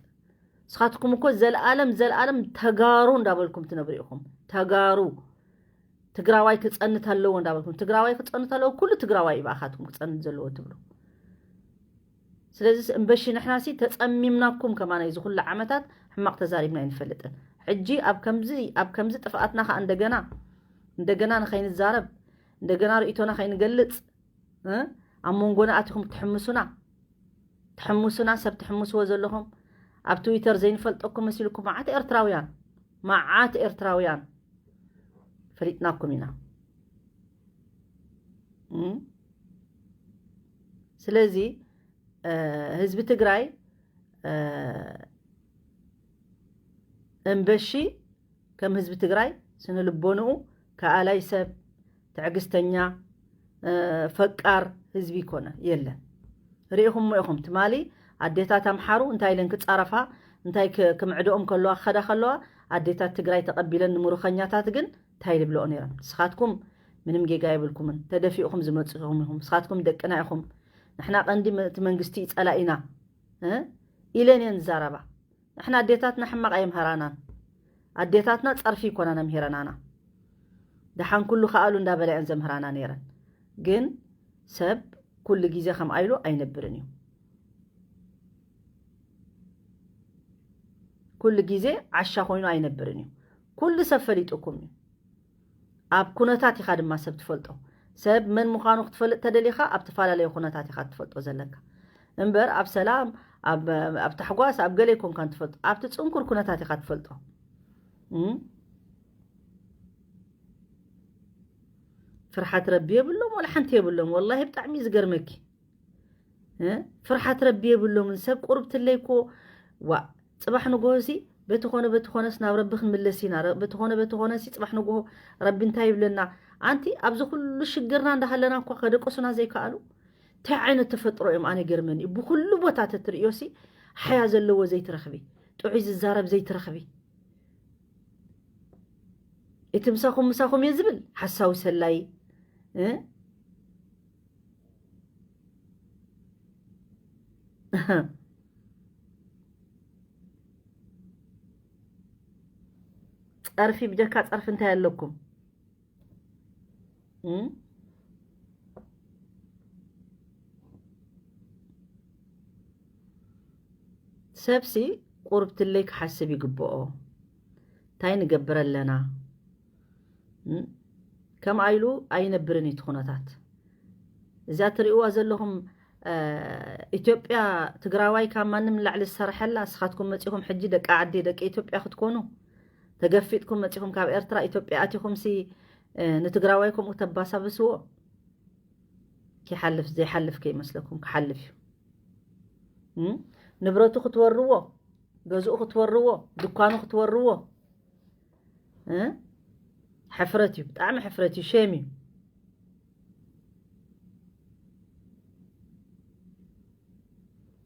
ንስኻትኩም እኮ ዘለኣለም ዘለኣለም ተጋሩ እንዳበልኩም ትነብሩ ኢኹም። ተጋሩ። ትግራዋይ ክፀንት ኣለዎ እንዳበልኩም። ትግራዋይ ክፀንት ኣለዎ፣ ኩሉ ትግራዋይ እዩ ብኣኻትኩም ክፀንት ዘለዎ ትብሉ። ስለዚ እምበሺ ንሕናሲ ተፀሚምናኩም ከማን፣ እዚ ኩሉ ዓመታት ሕማቕ ተዛሪብና ኣይንፈልጥን። ሕጂ ኣብ ከምዚ ኣብ ከምዚ ጥፍኣትና ከዓ እንደገና እንደገና ንኸይንዛረብ፣ እንደገና ርእይቶና ከይንገልፅ፣ እ? ኣብ መንጎና ኣቲኹም ትሕምሱና ትሕምሱና ሰብ ትሕምስዎ ዘለኹም፣ ኣብ ትዊተር ዘይንፈልጠኩም መሲልኩም፣ መዓት ኤርትራውያን መዓት ኤርትራውያን ፈሊጥናኩም ኢና። እም? ስለዚ ህዝቢ ትግራይ እምበሺ ከም ህዝቢ ትግራይ ስነ ልቦንኡ ከኣላይ ሰብ፣ ትዕግስተኛ፣ ፈቃር ህዝቢ ይኮነ የለን። ርኢኹሞ ኢኹም። ትማሊ ኣዴታት ኣምሓሩ እንታይ ኢለን ክፃረፋ፣ እንታይ ክምዕድኦም ከለዋ፣ ክኸዳ ከለዋ፣ ኣዴታት ትግራይ ተቐቢለን ንምሩኸኛታት ግን እንታይ ልብለኦ ነይረን? ንስኻትኩም ምንም ጌጋ የብልኩምን፣ ተደፊእኹም ዝመፅኹም ኢኹም። ንስኻትኩም ደቅና ኢኹም። ንሕና ቀንዲ እቲ መንግስቲ ጸላኢና ኢለን እየን ዝዛረባ። ንሕና ኣዴታትና ሕማቕ ኣየምህራናን። ኣዴታትና ጸርፊ ይኮናና ምሂረናና። ደሓን ኩሉ ከኣሉ እንዳበላ እየን ዘምህራና ነይረን። ግን ሰብ ኩሉ ግዜ ከም ኣይሉ ኣይነብርን እዩ። ኩሉ ግዜ ዓሻ ኮይኑ ኣይነብርን እዩ። ኩሉ ሰብ ፈሊጡኩም እዩ። ኣብ ኩነታት ኢኻ ድማ ሰብ ትፈልጦ። ሰብ መን ምዃኑ ክትፈልጥ ተደሊኻ ኣብ ተፈላለየ ኩነታት ኢኻ ትፈልጦ ዘለካ። እምበር ኣብ ሰላም፣ ኣብ ታሕጓስ፣ ኣብ ገለ ኣይኮንካን ትፈልጦ። ኣብቲ ጽንኩር ኩነታት ኢኻ ትፈልጦ። ፍርሓት ረቢ የብሎም፣ ወላ ሓንቲ የብሎም። ወላሂ ብጣዕሚ እዩ ዝገርመኪ። ፍርሓት ረቢ የብሎምን። ሰብ ቁርብትለይ እኮ፣ ዋ፣ ጽባሕ ንጎሆ ሲ በቲ ኾነ በቲ ኾነስ ናብ ረቢ ክንምለስ ኢና። በቲ ኾነ በቲ ኾነ ሲ ጽባሕ ንጎሆ ረቢ እንታይ ይብለና? ኣንቲ ኣብዚ ኩሉ ሽግርና እንዳሃለና እኳ ከደቀሱና ዘይከኣሉ እንታይ ዓይነት ተፈጥሮ እዮም? ኣነ ገርመን እዩ። ብኩሉ ቦታ ተትርእዮ ሲ ሓያ ዘለዎ ዘይትረኽቢ፣ ጥዑይ ዝዛረብ ዘይትረኽቢ። እቲ ምሳኹም ምሳኹም እየ ዝብል ሓሳዊ ሰላይ። ጸርፊ ብጀካ ጸርፊ እንታይ ኣለኩም? እም? ሰብሲ ቁርብትለይ ክሓስብ ይግብኦ። እንታይ ንገብር ኣለና? እም? ከምኣ ኢሉ ኣይነብርን እዩ እቲ ኩነታት። እዚኣ ትርእይዋ ዘለኹም፣ እ፣ ኢትዮጵያ ትግራዋይ ካብ ማንም ንላዕሊ ዝሰርሐላ፣ ንስኻትኩም መጺኹም ሕጂ ደቂ ዓዲ፣ ደቂ ኢትዮጵያ ክትኮኑ ተገፊጥኩም መጺኹም ካብ ኤርትራ ኢትዮጵያ ኣቲኹምሲ፣ እ፣ ንትግራዋይ ከምኡ ተባሳብስዎ። ክሓልፍ ዘይሓልፍ ከይመስለኩም ክሓልፍ እዩ። እም? ንብረቱ ክትወርዎ፣ ገዝኡ ክትወርዎ፣ ድኳኑ ክትወርዎ። እ? ሕፍረት እዩ፣ ብጣዕሚ ሕፍረት እዩ፣ ሼም እዩ።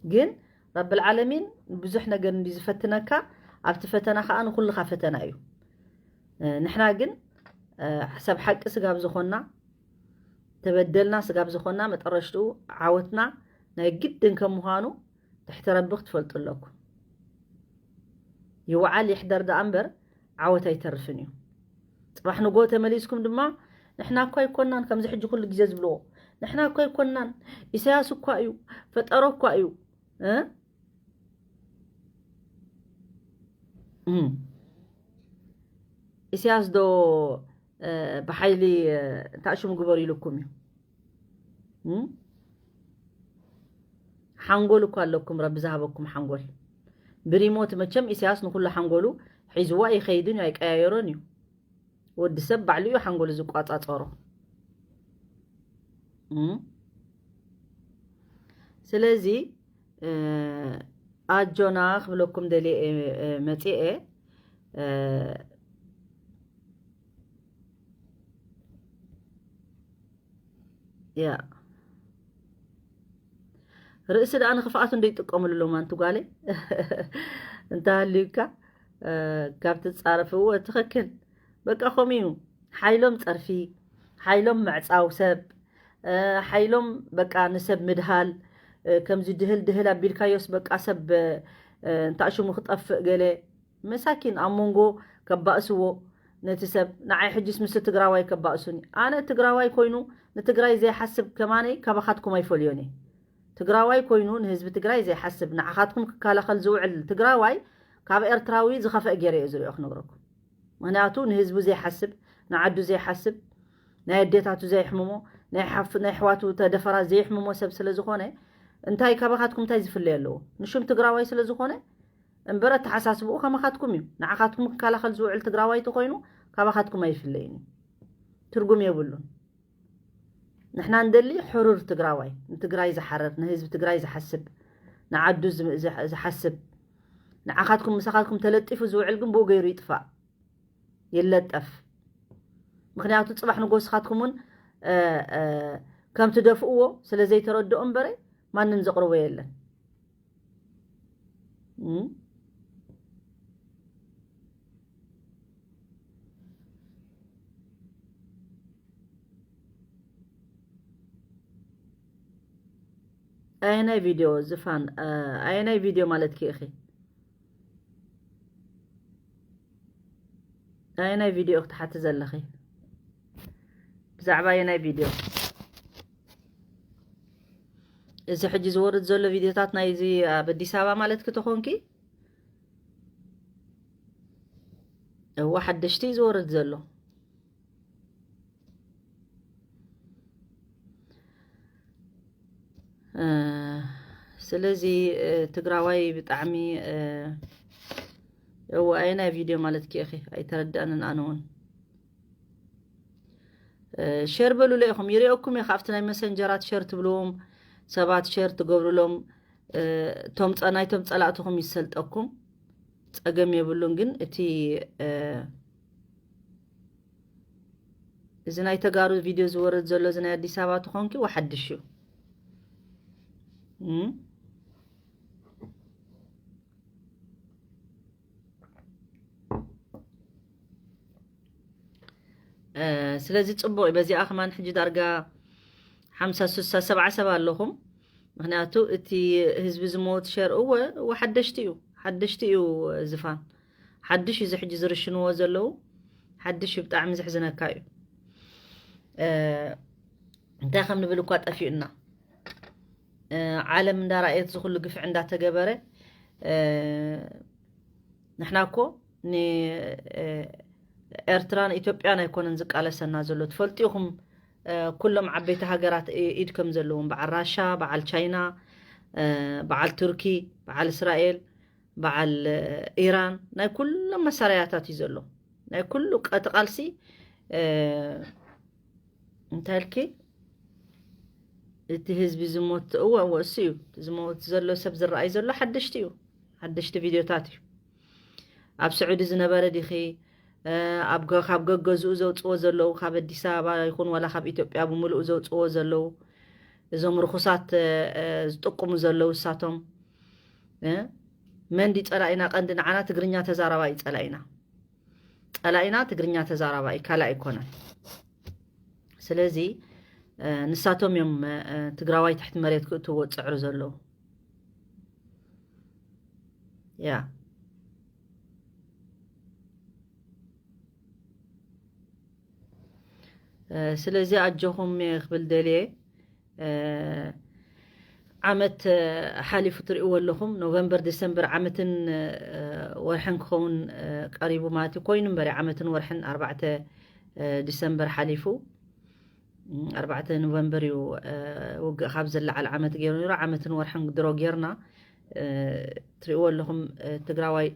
ግን ረብል ዓለሚን ብዙሕ ነገር እንዲ ዝፈትነካ፣ ኣብቲ ፈተና ከዓ ንኩልኻ ፈተና እዩ። እ፣ ንሕና ግን፣ እ፣ ሰብ ሓቂ ስጋብ ዝኾንና፣ ተበደልና ስጋብ ዝኾንና፣ መጠረሽትኡ ዓወትና ናይ ግድን ከም ምዃኑ ትሕቲ ረቢ ክትፈልጡ ኣለኩም። ይውዓል ይሕደር ደኣ እምበር ዓወት ኣይተርፍን እዩ። ጽባሕ ንጎ ተመሊስኩም ድማ ንሕና እኳ ኣይኮናን፣ ከምዚ ሕጂ ኩሉ ግዜ ዝብልዎ፣ ንሕና እኳ ኣይኮናን፣ ኢሳያስ እኳ እዩ፣ ፈጠሮ እኳ እዩ፣ እ? እም። ኢሳያስ ዶ፣ እ፣ ብሓይሊ፣ እ፣ እንታይ ሽሙ ግበሩ ኢሉኩም እዩ? እም? ሓንጎል እኮ ኣለኩም፣ ረቢ ዝሃበኩም ሓንጎል። ብሪሞት መቸም ኢሳያስ ንኩሉ ሓንጎሉ ሒዝዋ ይኸይድን እዩ፣ ኣይቀያየሮን እዩ። ወዲ ሰብ ባዕሉ እዩ ሓንጎሉ ዝቋጻጸሮ። እም? ስለዚ፣ እ፣ ኣጆና ክብለኩም ደልየ፣ እ፣ እ፣ መጺኤ፣ እ፣ ያ። ርእሲ ደኣ ንኽፍኣቱ እንዶ ይጥቀምሉ ኣለዉ፣ ኣንቲ ጓለይ። እንተሃልዩካ፣ እ፣ ካብ ትጻረፍዎ ትኽክል። በቃ ከምኡ እዩ። ሓይሎም ጸርፊ፣ ሓይሎም ምዕጻው ሰብ፣ እ፣ ሓይሎም በቃ ንሰብ ምድሃል፣ እ፣ ከምዚ ድህል ድህል ኣቢልካዮስ በቃ ሰብ፣ እ፣ እንታይ ሽሙ ክጠፍእ ገለ መሳኪን ኣብ መንጎ ከባእስዎ ነቲ ሰብ። ንዓይ ሕጅስ ምስ ትግራዋይ ከባእሱኒ። ኣነ ትግራዋይ ኮይኑ ንትግራይ ዘይሓስብ ከማነይ ካባኻትኩም ኣይፈልዮን እየ። ትግራዋይ ኮይኑ ንህዝቢ ትግራይ ዘይሓስብ ንዓኻትኩም ክከላኸል ዝውዕል ትግራዋይ ካብ ኤርትራዊ ዝኸፍአ ገይረ እየ ዝሪኦ ክነግረኩም። ምክንያቱ ንህዝቡ ዘይሓስብ፣ ንዓዱ ዘይሓስብ፣ ናይ ኣዴታቱ ዘይሕምሞ፣ ናይ ሓፍ-፣ ናይ ኣሕዋቱ ተደፈራ ዘይሕምሞ ሰብ ስለ ዝኾነ፣ እንታይ ካባኻትኩም እንታይ ዝፍለየ ኣለዎ? ንሹም ትግራዋይ ስለ ዝኾነ እምበር ኣተሓሳስብኡ ከማኻትኩም እዩ። ንዓኻትኩም ክከላኸል ዝውዕል ትግራዋይ ተኾይኑ ካባኻትኩም ኣይፍለይን እዩ። ትርጉም የብሉን። ንሕና እንደሊ ሕሩር ትግራዋይ፣ ንትግራይ ዝሓረር፣ ንህዝቢ ትግራይ ዝሓስብ፣ ንዓዱ ዝ-፣ ዝሕ-፣ ዝሓስብ፣ ንዓኻትኩም ምሳኻትኩም ተለጢፉ ዝውዕል ግን ብኡ ገይሩ ይጥፋእ፣ ይለጠፍ። ምክንያቱ ጽባሕ ንጎስኻትኩም እውን፣ እ፣ እ፣ ከም ትደፍእዎ ስለ ዘይተረድኦ እምበረ ማንም ዘቕርቦ የለን። እም? ኣየናይ ቪድዮ ዝፋን፣ እ፣ ኣየናይ ቪድዮ ማለትኪ ኢኺ? ኣየናይ ቪድዮ ክትሓቲ ዘለኺ? ብዛዕባ ኣየናይ ቪድዮ? እዚ ሕጂ ዝወርድ ዘሎ ቪድዮታት ናይዚ ኣብ ኣዲስ ኣበባ ማለት ክትኾንኪ? እዋ፣ ሓደሽቲ እዩ ዝወርድ ዘሎ። እ፣ ስለዚ፣ እ፣ ትግራዋይ ብጣዕሚ፣ እ፣ እዋ፣ ኣየናይ ቪድዮ ማለት ኪ ኢኺ? ኣይተረዳንን ኣነ እውን። እ፣ ሸር በሉለ ኢኹም፣ ይሪኦኩም እየ። ካብቲ ናይ መሰንጀራት ሸር ትብልዎም ሰባት፣ ሸር ትገብሩሎም፣ እ፣ ቶም ጸ-፣ ናይቶም ጸላእትኹም ይሰልጠኩም፣ ጸገም የብሉን። ግን እቲ፣ እ፣ እዚ ናይ ተጋሩ ቪድዮ ዝወርድ ዘሎ፣ እዚ ናይ ኣዲስ ኣበባ ተኾንኪ፣ ወሓድሽ እዩ። እም? እ፣ ስለዚ ጽቡቕ እዩ። በዚኣ ከማን ሕጂ ዳርጋ ሓምሳ፣ ስሳ፣ ሰብዓ ሰብ ኣለኹም። ምኽንያቱ እቲ ህዝቢ ዝመውት ሸር፣ እወ፣ እወ፣ ሓደሽቲ እዩ። ሓደሽቲ እዩ ዝፋን። ሓድሽ እዩ እዚ ሕጂ ዝርሽንዎ ዘለዉ። ሓድሽ እዩ፣ ብጣዕሚ ዘሕዝነካ እዩ። እ፣ እንታይ ከም ንብል እኳ ጠፊኡና። እ፣ ዓለም እንዳረኣየት ዝኹሉ ግፍዒ እንዳተገበረ፣ እ፣ ንሕና እኮ ን-፣ እ፣ ኤርትራን ኢትዮጵያን ኣይኮነን ዝቃለሰና ዘሎ። ትፈልጡ ኢኹም፣ እ፣ ኩሎም ዓበይቲ ሃገራት ኢ-፣ ኢድ ከም ዘለዎም፣ በዓል ራሻ፣ በዓል ቻይና፣ እ፣ በዓል ቱርኪ፣ በዓል እስራኤል፣ በዓል፣ እ፣ ኢራን፣ ናይ ኩሎም መሳርያታት እዩ ዘሎ። ናይ ኩሉ ቀ-፣ እቲ ቃልሲ፣ እ፣ እንታይ ኢልኪ? እቲ ህዝቢ ዝሞት፣ እወ፣ እወ፣ እሱ እዩ። እቲ ዝሞት ዘሎ ሰብ ዝረኣይ ዘሎ ሓደሽቲ እዩ። ሓደሽቲ ቪድዮታት እዩ። ኣብ ስዑዲ ዝነበረ ዲኺ? እ፣ ኣብ ገ-፣ ካብ ገገዝኡ ዘውጽዎ ዘለዉ፣ ካብ ኣዲስ ኣበባ ይኹን ዋላ ካብ ኢትዮጵያ ብምሉኡ ዘውጽዎ ዘለዉ፣ እዞም ርኹሳት፣ እ፣ እ፣ ዝጥቁሙ ዘለዉ እሳቶም፣ እ፣ መን ድዩ ጸላኢና? ቀንዲ ንዓና ትግርኛ ተዛራባይ ጸላኢና። ጸላኢና ትግርኛ ተዛራባይ፣ ካልእ ኣይኮነን። ስለዚ፣ እ፣ ንሳቶም እዮም፣ እ፣ ትግራዋይ ትሕቲ መሬት ክእትዎ ዝጽዕሩ ዘለዉ። ያ። እ፣ ስለዚ ኣጆኹም እየ ክብል ደልየ። እ፣ ዓመት፣ እ፣ ሓሊፉ ትርእይዎ ኣለኹም። ኖቨምበር፣ ዲሰምበር ዓመትን፣ እ፣ ወርሕን ክኸውን፣ እ፣ ቀሪቡ ማለት እዩ። ኮይኑ እምበር ዓመትን ወርሕን ኣርባዕተ፣ እ፣ ዲሰምበር ሓሊፉ። እም፣ ኣርባዕተ ኖቨምበር እዩ፣ እ፣ ውግእ ካብ ዝለዓል ዓመት ገይሩ ነይሩ። ዓመትን ወርሕን ድሮ ጌርና፣ እ፣ ትርእይዎ ኣለኹም፣ እ፣ ትግራዋይ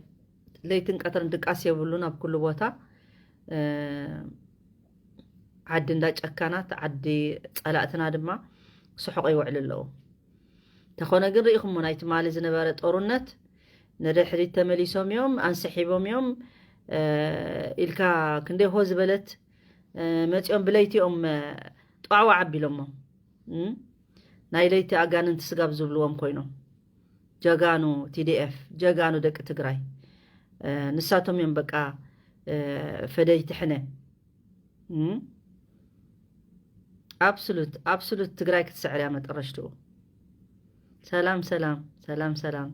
ለይትን ቀትርን ድቃስ የብሉን ኣብ ኩሉ ቦታ። እ፣ ዓዲ እንዳ ጨካናት፣ ዓዲ ጸላእትና ድማ ክስሕቑ ይውዕሉ ኣለዉ። እንተኾነ ግን ርኢኹሞ ናይ ትማሊ ዝነበረ ጦርነት ንድሕሪት ተመሊሶም እዮም፣ ኣንስሒቦም እዮም፣ እ፣ ኢልካ ክንደይ ሆ ዝበለት፣ እ፣ መጺኦም ብለይቲ እዮም፣ እ፣ ጧዕዋዕ ኣቢሎሞ። እም? ናይ ለይቲ ኣጋንንቲ ስጋብ ዝብልዎም ኮይኖም። ጀጋኑ ቲ ዲ ኤፍ፣ ጀጋኑ ደቂ ትግራይ። እ፣ ንሳቶም እዮም በቃ፣ እ፣ ፈደይቲ ሕነ። እም? ኣብስሉት፣ ኣብስሉት ትግራይ ክትስዕር እያ መጠረሽትኡ። ሰላም ሰላም ሰላም ሰላም።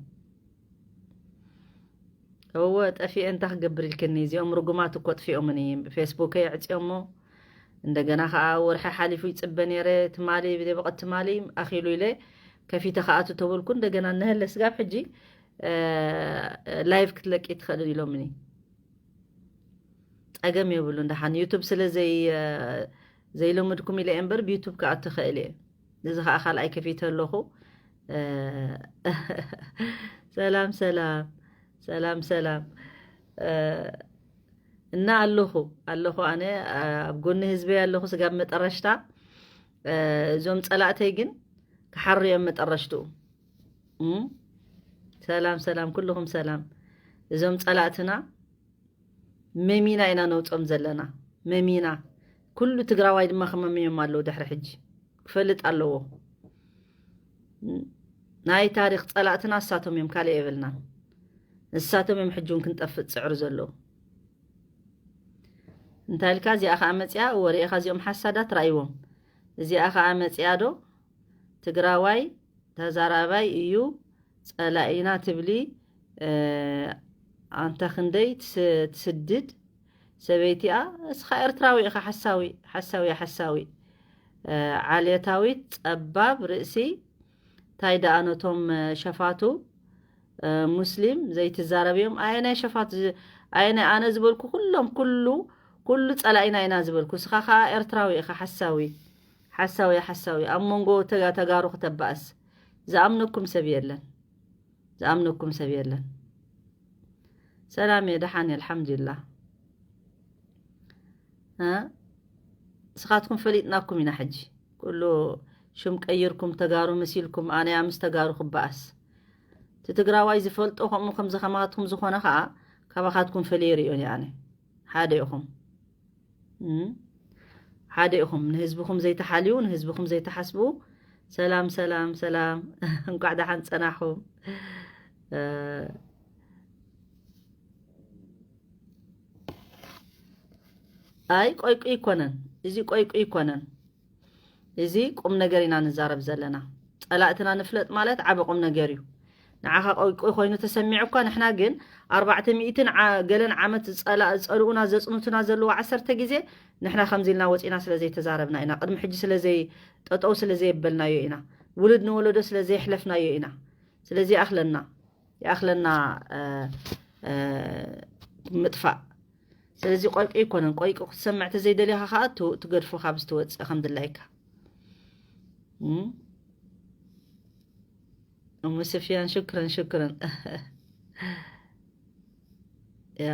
እወ ጠፊኤ፣ እንታይ ክገብር ኢልክኒ? እዚኦም ርጉማት እኮ ጥፊኦምኒ። ፌስቡከይ ኣዕፅዮሞ፣ እንደገና ከዓ ወርሒ ሓሊፉ ይፅበ ነይረ። ትማሊ ብደበቐት ትማሊ ኣኺሉ ኢለ ከፊተ ክኣቱ ተበልኩ። እንደገና እነሀለ ስጋብ ሕጂ እ፣ ላይቭ ክትለቂ ትኽእልን ኢሎምኒ። ፀገም የብሉን። ደሓን ዩቱብ ስለ ዘይ እ፣ ዘይለምድኩም ኢለ እየ እምበር ብዩቱብ ክኣቱ እኽእል እየ። እዚ ከዓ ካልኣይ ከፊተ ኣለኹ። እ፣ ሰላም ሰላም ሰላም ሰላም። እ፣ እና ኣለኹ ኣለኹ ኣነ፣ እ፣ ኣብ ጎኒ ህዝበይ ኣለኹ ስጋብ መጠረሽታ። እ፣ እዞም ፀላእተይ ግን ክሓርዮም መጠረሽትኡ። እም? ሰላም ሰላም፣ ኩልኹም ሰላም። እዞም ፀላእትና መሚና ኢና ነውፆም ዘለና፣ መሚና። ኩሉ ትግራዋይ ድማ ክመምዮም ኣለዉ። ድሕሪ ሕጂ ክፈልጥ ኣለዎ። ናይ ታሪኽ ፀላእትና እሳቶም እዮም፣ ካልእ የብልናን። እሳቶም እዮም ሕጂ እውን ክንጠፍእ ዝፅዕሩ ዘለዉ። እንታይ ኢልካ? እዚኣ ኸዓ መፂኣ፣ ወሪእኻ እዚኦም ሓሳዳት ራእይዎም። እዚኣ ኸዓ መፂኣ ዶ ትግራዋይ ተዛራባይ እዩ፣ ጸላኢና ትብሊ፣ እ፣ ኣንታ ክንደይ ትስ-፣ ትስድድ ሰበይቲኣ። እስኻ ኤርትራዊ ኢኻ፣ ሓሳዊ፣ ሓሳዊ፣ ሓሳዊ። እ፣ ዓሌታዊት ጸባብ ርእሲ፣ ታይ ደኣ ነቶም፣ እ፣ ሸፋቱ፣ እ፣ ሙስሊም ዘይትዛረብዮም። ኣየናይ ሸፋቱ ዝ-፣ ኣየናይ ኣነ ዝበልኩ ኩሎም፣ ኩሉ፣ ኩሉ ጸላኢና ኢና ዝበልኩ። እስኻ ኸኣ ኤርትራዊ ኢኻ፣ ሓሳዊ። ሓሳዊ፣ ሓሳዊ። ኣብ መንጎ ተጋ-፣ ተጋሩ ክተባእስ። ዝኣምነኩም ሰብ የለን። ዝኣምነኩም ሰብ የለን። ሰላም እየ፣ ደሓን እየ፣ ኣልሓምዱሊላህ። እ? ንስኻትኩም ፈሊጥናኩም ኢና ሕጂ። ኩሉ ሽም ቀይርኩም፣ ተጋሩ መሲልኩም፣ ኣነ እያ ምስ ተጋሩ ክበኣስ። እቲ ትግራዋይ ዝፈልጦ ከምኡ ከምዚ ከማትኩም ዝኾነ ኸኣ ካባኻትኩም ፈልየ ርእዮን እየ ኣነ። ሓደ ኢኹም። እም? ሓደ ኢኹም። ንህዝብኹም ዘይትሓልዩ፣ ንህዝብኹም ዘይትሓስቡ። ሰላም፣ ሰላም፣ ሰላም። እንቋዕ ደሓን ጸናሕኹም። እ፣ ኣይ፣ ቆይቁ ይኮነን። እዚ ቆይቁ ይኮነን። እዚ ቁም ነገር ኢና ንዛረብ ዘለና። ጸላእትና ንፍለጥ ማለት ዓቢ ቁም ነገር እዩ። ንዓኻ ቆይቁ ኮይኑ ተሰሚዑ እኳ፣ ንሕና ግን ኣርባዕተ ሚእትን ዓ-፣ ገለን ዓመት ዝጸላ-፣ ዝጸልኡና ዘጽንቱና ዘለዉ ዓሰርተ ግዜ፣ ንሕና ከምዚ ኢልና ወጺና ስለ ዘይተዛረብና ኢና። ቅድሚ ሕጂ ስለ ዘይ-፣ ጠጠው ስለ ዘየበልናዮ ኢና። ውሉድ ንወለዶ ስለ ዘየሕለፍናዮ ኢና። ስለዚ ይኣኽለና፣ ይኣኽለና፣ እ፣ እ፣ ምጥፋእ። ስለዚ ቆይቁ ኣይኮነን፣ ቆይቁ ክትሰምዕ ተዘይደሊኻ ከዓ ቱ-፣ ትገድፎ ካብዚ ትወፅእ ከም ድላይካ። እም? እሙ ስፍያን ሽክረን፣ ሽክረን። ያ።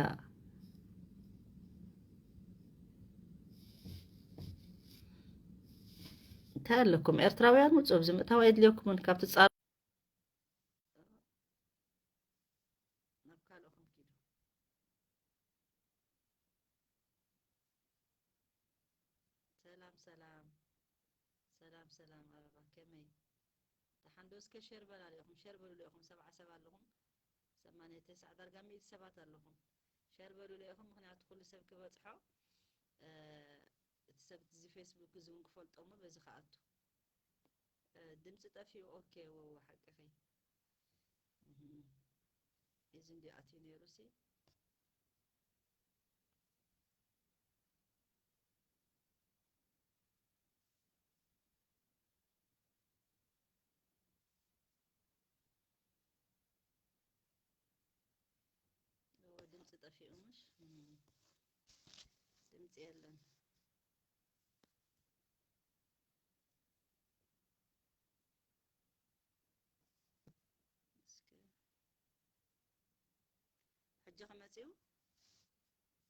እንታይ ኣለኩም? ኤርትራውያን ውፁ፣ ኣብዚ ምእታው ኣየድልየኩምን። ካብ ትፃ-፣ ናብ ካልኦኹም ኪዱ። ሰላም፣ ሰላም። ሰላም፣ ሰላም ኣበባ፣ ከመይ? ደሓን ዶ? እስከ ሸር በላሉ ኢኹም፣ ሸር በሉሉ ኢኹም። ሰብዓ ሰብ ኣለኹም፣ ሰማንያ ተስዓ ዳርጋ ሚእቲ ሰባት ኣለኹም። ሸር በሉሉ ኢኹም፣ ምኽንያቱ ኩሉ ሰብ ክበጽሖ፣ እ፣ እቲ ሰብ እዚ ፌስቡክ እዚ እውን ክፈልጦ እሞ በዚ ክኣቱ። እ፣ ድምፂ ጠፊኡ። ኦኬ፣ ወወ፣ ሓቅኺ። እህ፣ እዚ እንዲ ኣትዩ ነይሩ ሲ። እዎ፣ ድምፂ ጠፊኡ ምሽ? እም። ድምፂ የለን። እስከ ሕጂ ከመፅኡ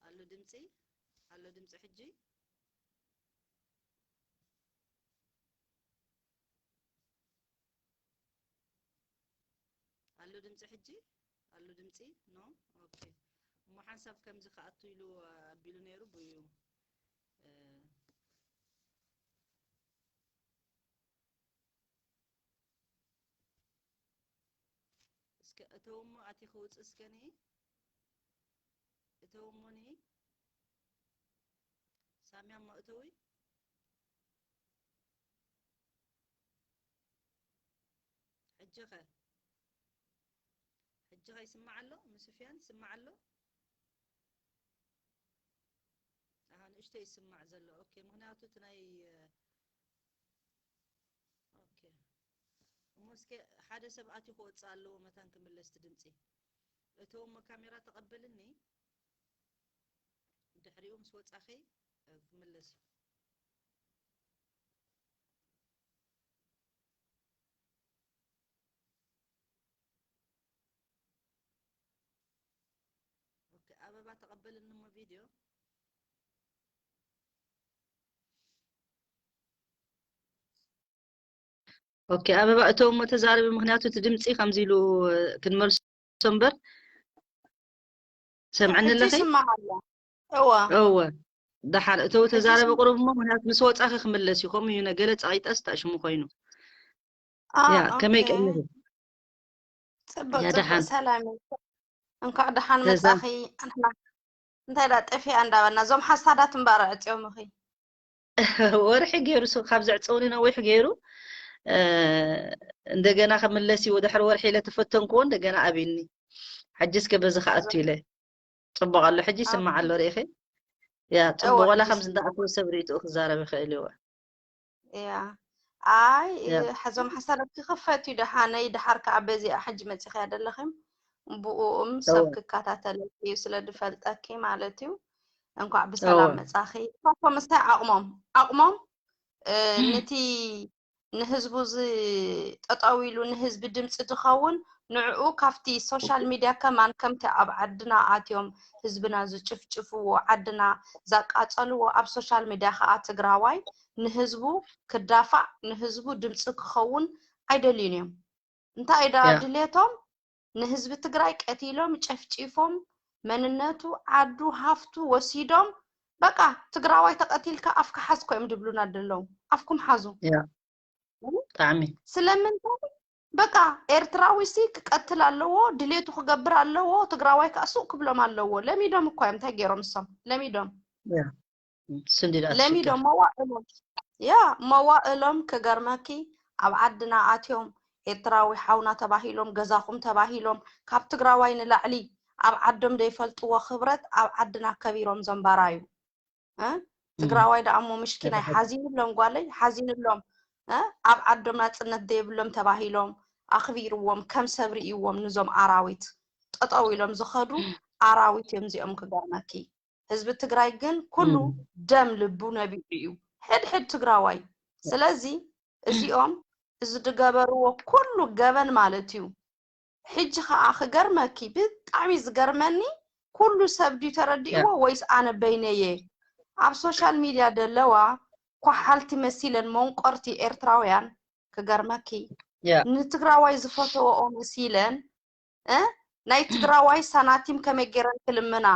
ኣሎ ድምፂ? ኣሎ ድምፂ ሕጂ? ኣሎ ድምፂ ሕጂ? ኣሎ ድምፂ? ኖ? ኦኬ። እሞ ሓንሳብ ከምዚ ክኣቱ ኢሉ ኣቢሉ ነይሩ ብዩ። እ፣ እስከ እተው እሞ ኣቲ ክውፅ እስከ ንኢ። እተው እሞ ንኢ። ሳሚያ እሞ እተዊ። ሕጂ ሕጂ ኸ? ሕጂ ኸ ይስማዕ ኣሎ? ንሱፍያን ይስማዕ ኣሎ? ኣሃ፣ ንእሽቶ ይስማዕ ዘሎ። ኦኬ፣ ምኽንያቱ እቲ ናይ፣ ኦኬ። እሞ እስከ ሓደ ሰብ ኣትዩ ክወጽእ ኣለዎ፣ መታን ክምለስ እቲ ድምጺ። እተው እሞ ካሜራ ተቐበልኒ። ድሕሪኡ ምስ ወጻኺ፣ እ፣ ክምለስ እዩ። ኦኬ፣ ኣበባ ተቐበልኒ እሞ ቪድዮ። ኦኬ፣ ኣበባ እተው እሞ ተዛረቢ፣ ምኽንያቱ እቲ ድምፂ ከምዚ ኢሉ፣ እ፣ ክንመልሶ እምበር። ሰምዐኒ ሕጂ ኣለኺ? ይስማዕ ኣሎ። እወ። እወ። ደሓን እተው ሕጂ ተዛረቢ ይስማዕ። ቁሩብ እሞ፣ ምኽንያቱ ምስ ወጻኺ ክምለስ እዩ። ከምኡ እዩ፣ ገለ ጸቒጠስ ታሽሙ ኮይኑ። ኣ፣ ያ፣ ከመይ ኦኬ። ቀኒኺ? ጽቡቅ፣ ያ፣ ጽቡቅ። ደሓን። ሰላም እዩ። እንኳዕ ደሓን ተዛ- መጻኺ። ኣንሕና እንታይ ዳ ጠፊኣ እንዳበልና፣ እዞም ሓሳዳት እምበር ኣዕጽዮም እኺ። ወርሒ ገይሩ፣ ሱ-፣ ካብ ዘዕጸውኒ ነዊሕ ገይሩ። እ፣ እንደገና ክምለስ እዩ፣ ድሕሪ ወርሒ ኢለ ተፈተንክዎ፣ እንደገና ኣብይኒ። ሕጂ እስከ በዚ ክኣቱ ኢለ። ጽቡቕ ኣሎ፣ ሕጂ ይስማዕ ኣሎ፣ ኦኬ። ርኢኺ? ያ፣ ጽቡቕ፣ እወ፣ ወላ ሕጂ ከምዚ ይስማዕ። እንዳኣተወ ሰብ ርእይትኡ ክዛረብ ይኽእል እዩ። ያ። ኣይ፣ ያ። እ፣ ሓዞም ሓሳዳት ክኽፈት እዩ፣ ደሓነይ፣ ደሓር ከዓ በዚኣ ሕጂ መጺኽያ ዘለኺም፣ ብኡኡም ሰብ እወ። ክከታተለኪ እዩ፣ ስለ ዝፈልጠኪ ማለት እዩ። እንኳዕ ብሰላም እወ። መጻኺ። እሳቶም ምስታይ ዓቕሞም፣ ዓቕሞም፣ እ፣ ነቲ ንህዝቡ ዝ-፣ ጠጠው ኢሉ ንህዝቢ ድምፂ ዝኸውን፣ ንዕኡ ካብቲ ሶሻል ሚድያ ከማን ከምቲ ኣብ ዓድና ኣትዮም ህዝብና ዝጭፍጭፍዎ፣ ዓድና ዘቃጸልዎ፣ ኣብ ሶሻል ሚድያ ከዓ ትግራዋይ ንህዝቡ ክዳፋዕ፣ ንህዝቡ ድምፂ ክኸውን ኣይደልዩን እዮም። እንታይ ደኣ ያ። ድሌቶም? ንህዝቢ ትግራይ ቀቲሎም፣ ጨፍጪፎም፣ መንነቱ፣ ዓዱ፣ ሃፍቱ ወሲዶም፣ በቃ ትግራዋይ ተቐቲልካ ኣፍካ ሓዝ እኮ እዮም ዝብሉና ዘለዉ። ኣፍኩም ሓዙ። ያ። እም? ብጣዕሚ። ስለምንታይ? በቃ ኤርትራዊ ሲ ክቀትል ኣለዎ፣ ድሌቱ ክገብር ኣለዎ፣ ትግራዋይ ከዓ ሱቕ ክብሎም ኣለዎ። ለሚዶም እኮ እዮም፣ እንታይ ገይሮም እሶም? ለሚዶም። ያ። ስንዲ ደኣ ለሚዶም ትሽክር። መዋእሎም። ያ፣ መዋእሎም ክገርመኪ፣ ኣብ ዓድና ኣትዮም፣ ኤርትራዊ ሓውና ተባሂሎም፣ ገዛኹም ተባሂሎም፣ ካብ ትግራዋይ ንላዕሊ ኣብ ዓዶም ዘይፈልጥዎ ክብረት ኣብ ዓድና ከቢሮም ዘንባራዩ። እ? እም። ትግራዋይ ደኣ እሞ ምሽኪናይ ተባሂሉ። ሓዚንሎም ጓለይ፣ ሓዚንሎም። እ? ኣብ ዓዶም ናጽነት ዘይብሎም ተባሂሎም፣ ኣኽቢርዎም፣ ከም ሰብ ርእይዎም ንዞም ኣራዊት። ጠጠው ኢሎም ዝኸዱ ኣራዊት እዮም እዚኦም ክገርመኪ። ህዝቢ ትግራይ ግን ኩሉ እም። ደም ልቡ ነቢዑ እዩ። ሕድ ሕድ ትግራዋይ። ስለዚ እዚኦም እዚ ዝገበርዎ ኩሉ ገበን ማለት እዩ። ሕጂ ኸዓ ክገርመኪ፣ ብጣዕሚ ዝገርመኒ፣ ኩሉ ሰብ ድዩ ተረዲእዎ ያ። ወይስ ኣነ በይነየ? ኣብ ሶሻል ሚድያ ደለዋ ኳሓልቲ መሲለን መንቆርቲ ኤርትራውያን፣ ክገርመኪ፣ ያ። ንትግራዋይ ዝፈተወኦ መሲለን፣ እ? ናይ ትግራዋይ ሳናቲም ከመይ ገይረን ክልምና፣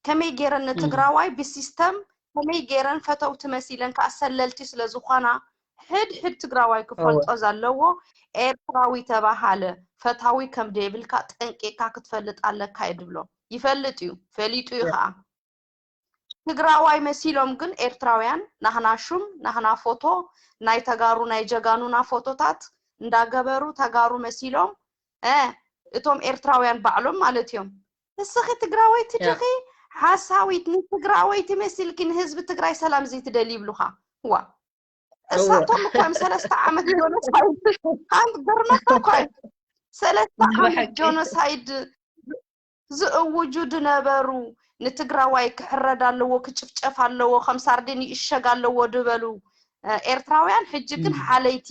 ከመይ ገይረን ም። ንትግራዋይ ብሲስተም ከመይ ገይረን ፈተውቲ መሲለን ከዓ ሰለልቲ ስለ ዝኾና፣ ሕድ ሕድ ትግራዋይ ክፈልጦ እወ። ዘለዎ፣ ኤርትራዊ ተባሃለ ፈታዊ ከም ደይብልካ ጠንቂቕካ ክትፈልጥ ኣለካ እየ ድብሎ። ይፈልጥ እዩ፣ ፈሊጡ እዩ ያ። ከዓ። ትግራዋይ መሲሎም ግን ኤርትራውያን ናህና ሹም፣ ናህና ፎቶ፣ ናይ ተጋሩ፣ ናይ ጀጋኑና ፎቶታት እንዳገበሩ ተጋሩ መሲሎም፣ እ፣ እቶም ኤርትራውያን ባዕሎም ማለት እዮም። እስኺ ትግራወይቲ ያ። ዲኺ? ሓሳዊት፣ ንትግራወይቲ መሲልኪ ንህዝቢ ትግራይ ሰላም ዘይትደሊ ይብሉኻ። ዋ። እወ። እሳቶም እኮ እዮም ሰለስተ ዓመት ጆኖሳይድ፣ ሓንቲ ገርመካ እኮ እዩ። ሰለስተ ዓመት ብሓቂ። ጆኖሳይድ ዝእውጁ ድነበሩ፣ ንትግራዋይ ክሕረድ ኣለዎ፣ ክጭፍጨፍ ኣለዎ፣ ከም ሳርዲን ይእሸግ ኣለዎ ድበሉ፣ እ፣ ኤርትራውያን፣ ሕጂ ግን እም። ሓለይቲ፣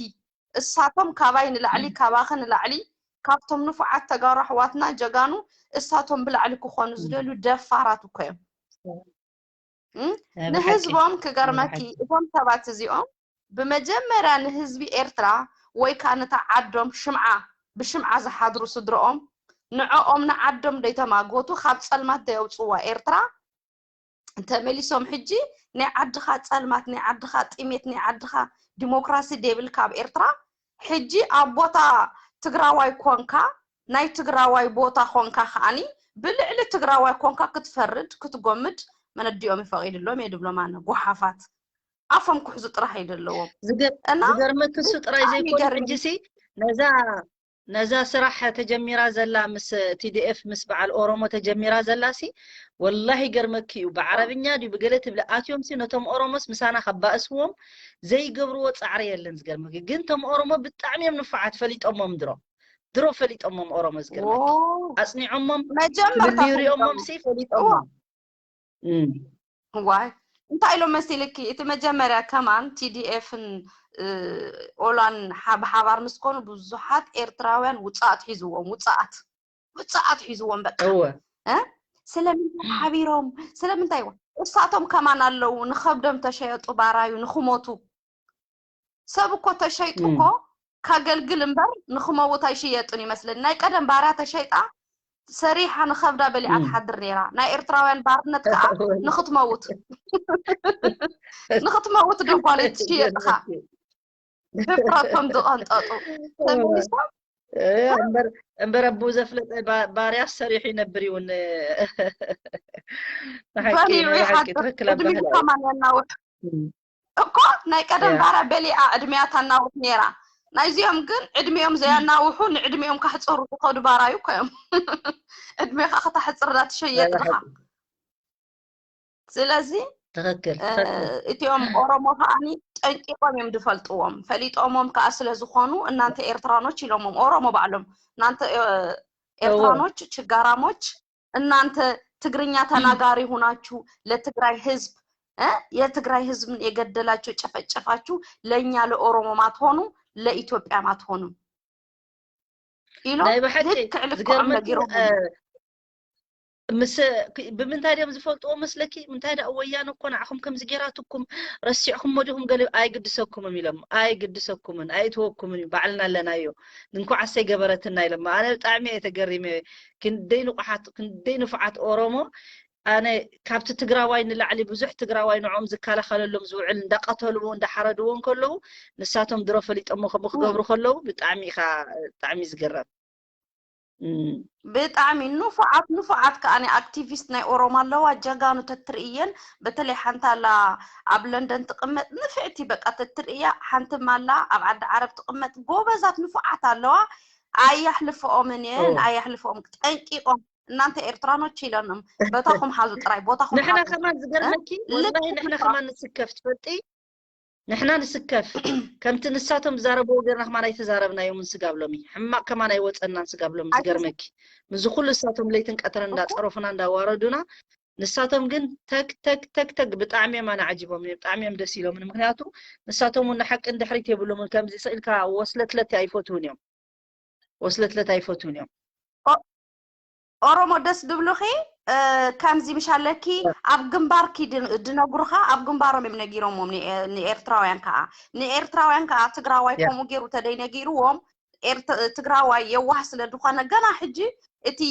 እሳቶም ካባይ ንላዕሊ፣ እም። ካባኺ ንላዕሊ፣ ካብቶም ንፉዓት ተጋሩ ኣሕዋትና ጀጋኑ፣ እሳቶም ብላዕሊ ክኾኑ እም። ዝደልዩ ደፋራት እኮ እዮም። እም? እ፣ ብሓቂ። ንህዝቦም ክገርመኪ፣ ብሓቂ። እዞም ሰባት እዚኦም ብመጀመርያ ንህዝቢ ኤርትራ ወይ ከዓ ነታ ዓዶም ሽምዓ፣ ብሽምዓ ዝሓድሩ ስድርኦም፣ ንዕኦም ንዓዶም ደይተማጎቱ፣ ካብ ጸልማት ደየውጽዋ ኤርትራ፣ ተመሊሶም ሕጂ ናይ ዓድኻ ጸልማት፣ ናይ ዓድኻ ጥሜት፣ ናይ ዓድኻ ዲሞክራሲ ደይብልካ ኣብ ኤርትራ፣ ሕጂ ኣብ ቦታ ትግራዋይ ኮንካ፣ ናይ ትግራዋይ ቦታ ኮንካ ከዓኒ፣ ብልዕሊ ትግራዋይ ኮንካ ክትፈርድ፣ ክትጎምድ መነዲኦም ይፈቒድሎም እየ ድብሎም ኣነ። ጓሓፋት። ኣፎም ክሕዙ ጥራሕ እዩ ዘለዎም። ዝገር-፣ እና ዝገርመኪ እሱ ጥራይ ብጣዕሚ ዘይኮነ፣ ይገርም። ሕጂሲ ነዛ ነዛ ስራሕ ተጀሚራ ዘላ ምስ ቲ ዲ ኤፍ ምስ በዓል ኦሮሞ ተጀሚራ ዘላ ሲ ወላሂ ይገርመኪ እዩ። ብዓረብኛ ድዩ ብገለ ትብለ ኣትዮም ሲ ነቶም ኦሮሞስ ምሳና ከባእስዎም ዘይገብርዎ ጻዕሪ የለን። ዝገርመኪ ግን ቶም ኦሮሞ ብጣዕሚ እዮም ንፉዓት፣ ፈሊጦሞም ድሮ ድሮ ፈሊጦሞም ኦሮሞ ዝገርመኪ ኣጽኒዖሞም መጀመርታ ክልልዩ ሪኦሞም ሲ ፈሊጦሞም ዋይ እንታይ ኢሎም መሲልኪ? እቲ መጀመርያ ከማን ቲ ዲ ኤፍን ኦላን ብሓባር ምስ ኮኑ ብዙሓት ኤርትራውያን ውጻኣት ሒዝዎም፣ ውጻኣት ውጻኣት ሒዝዎም በቃ እወ እ ስለምንታይ ሓቢሮም ስለምንታይ እሳቶም ከማን ኣለዉ ንኸብዶም ተሸየጡ ባራዩ ንኽሞቱ ሰብ እኮ ተሸይጡ እኮ ካገልግል እምበር ንኽመውት ኣይሽየጥን ይመስለኒ። ናይ ቀደም ባርያ ተሸይጣ ሰሪሓ ንኸብዳ በሊዓ ትሓድር ነይራ። ናይ ኤርትራውያን ባርነት ከዓ ንኽትመውት ንኽትመውት ደንኳለ ትሽየጥኻ ድፍረቶም ዝቐንጠጡ ተመሊሶም እምበር እምበር ኣቦ ዘፍለጠ ባርያ ሰሪሑ ይነብር ይውን በሊዑ ይሓድር። ቅድሚት ከማን የናውሕ እኮ ናይ ቀደም ባራ በሊዓ ዕድሜያ ታናውሕ ነይራ። ናይዚኦም ግን ዕድሜኦም ዘያናውሑ ንዕድሜኦም ካሕፀሩ ዝኸዱ ባራዩ እኮ እዮም። ዕድሜኻ ክታሕፅር ዳ ትሸየጥ ድኻ። ስለዚ ትኽክል እቲኦም ኦሮሞ ከዓኒ ጠንቂቆም እዮም ዝፈልጥዎም። ፈሊጦሞም ከዓ ስለዝኾኑ እናንተ ኤርትራኖች ኢሎሞም ኦሮሞ ባዕሎም እናንተ ኤርትራኖች ችጋራሞች እናንተ ትግርኛ ተናጋሪ ሆናችሁ ለትግራይ ህዝብ እ የትግራይ ህዝብን የገደላችሁ የጨፈጨፋችሁ ለእኛ ለኦሮሞ ማትሆኑ ለኢትዮጵያ ማትሆኑ ኢሎም ናይ ብሓቂ ልክዕ ልክዖም ዝገርመኪ ነጊሮም ምስ ብምንታይ ድዮም ዝፈልጥዎ መስለኪ? ምንታይ ደኣ ወያነ እኮ ንዓኹም ከምዚ ጌራትኩም ረሲዕኹሞ ዲኹም? ገለ ኣይግድሰኩምን ኢሎም ኣይግድሰኩምን ኣይእትወኩምን እዩ ባዕልና ኣለናዮ። እንኳዓስ ኣይገበረትና ኢሎም። ኣነ ብጣዕሚ እየ ተገሪመ። ክንደይ ንቑሓት ክንደይ ንፉዓት ኦሮሞ ኣነ ካብቲ ትግራዋይ ንላዕሊ ብዙሕ ትግራዋይ ንዕኦም ዝከላኸለሎም ዝውዕል እንዳቀተልዎ እንዳሓረድዎ እንከለዉ ንሳቶም ድሮ ፈሊጦሞ ከምኡ ክገብሩ ከለዉ ብጣዕሚ ኢኻ ብጣዕሚ ዝገረም። ብጣዕሚ ንፉዓት ንፉዓት ከዓኒ ኣክቲቪስት ናይ ኦሮሞ ኣለዋ ጀጋኑ ተትርእየን በተለይ ሓንቲ ኣላ ኣብ ለንደን ትቕመጥ ንፍዕቲ በቃ ተትርእያ ሓንቲ ማላ ኣብ ዓዲ ዓረብ ትቕመጥ ጎበዛት ንፉዓት ኣለዋ ኣያሕልፈኦምን እየን ኣያሕልፈኦም ጠንቂቆም እናንተ ኤርትራኖች ኢለንም በታኹም ሓዙ ጥራይ ቦታኹም ንሕና ከማን ዝገርመኪ ወላሂ ንሕና ከማን ንስከፍ ትፈልጢ ንሕና ንስከፍ ከምቲ ንሳቶም ዝዛረብዎ ገርና ከማን ኣይተዛረብናዮምን ስጋብ ሎሚ ሕማቕ ከማን ኣይወፀናን ስጋብ ሎሚ ዝገርመኪ ምዚ ኩሉ ንሳቶም ለይትን ቀትርን እንዳፀረፉና እንዳዋረዱና ንሳቶም ግን ተግ ተግ ተግ ተግ ብጣዕሚ እዮም ኣነ ዓጂቦም እዮም ብጣዕሚ እዮም ደስ ኢሎምን ምክንያቱ ንሳቶም እውን ንሓቂ ንድሕሪት የብሎምን ከምዚ ስኢልካ ወስለትለት ኣይፈትውን እዮም ወስለትለት ኣይፈትውን እዮም ኦሮሞ ደስ ድብሉኺ ከምዚ ምሽ ኣለኪ ኣብ ግንባርኪ ድነግሩኻ ኣብ ግንባሮም እዮም ነጊሮሞም ንኤርትራውያን ከዓ ንኤርትራውያን ከዓ ትግራዋይ ከምኡ ገይሩ ተደይ ነጊርዎም ትግራዋይ የዋህ ስለ ዝኾነ ገና ሕጂ እቲ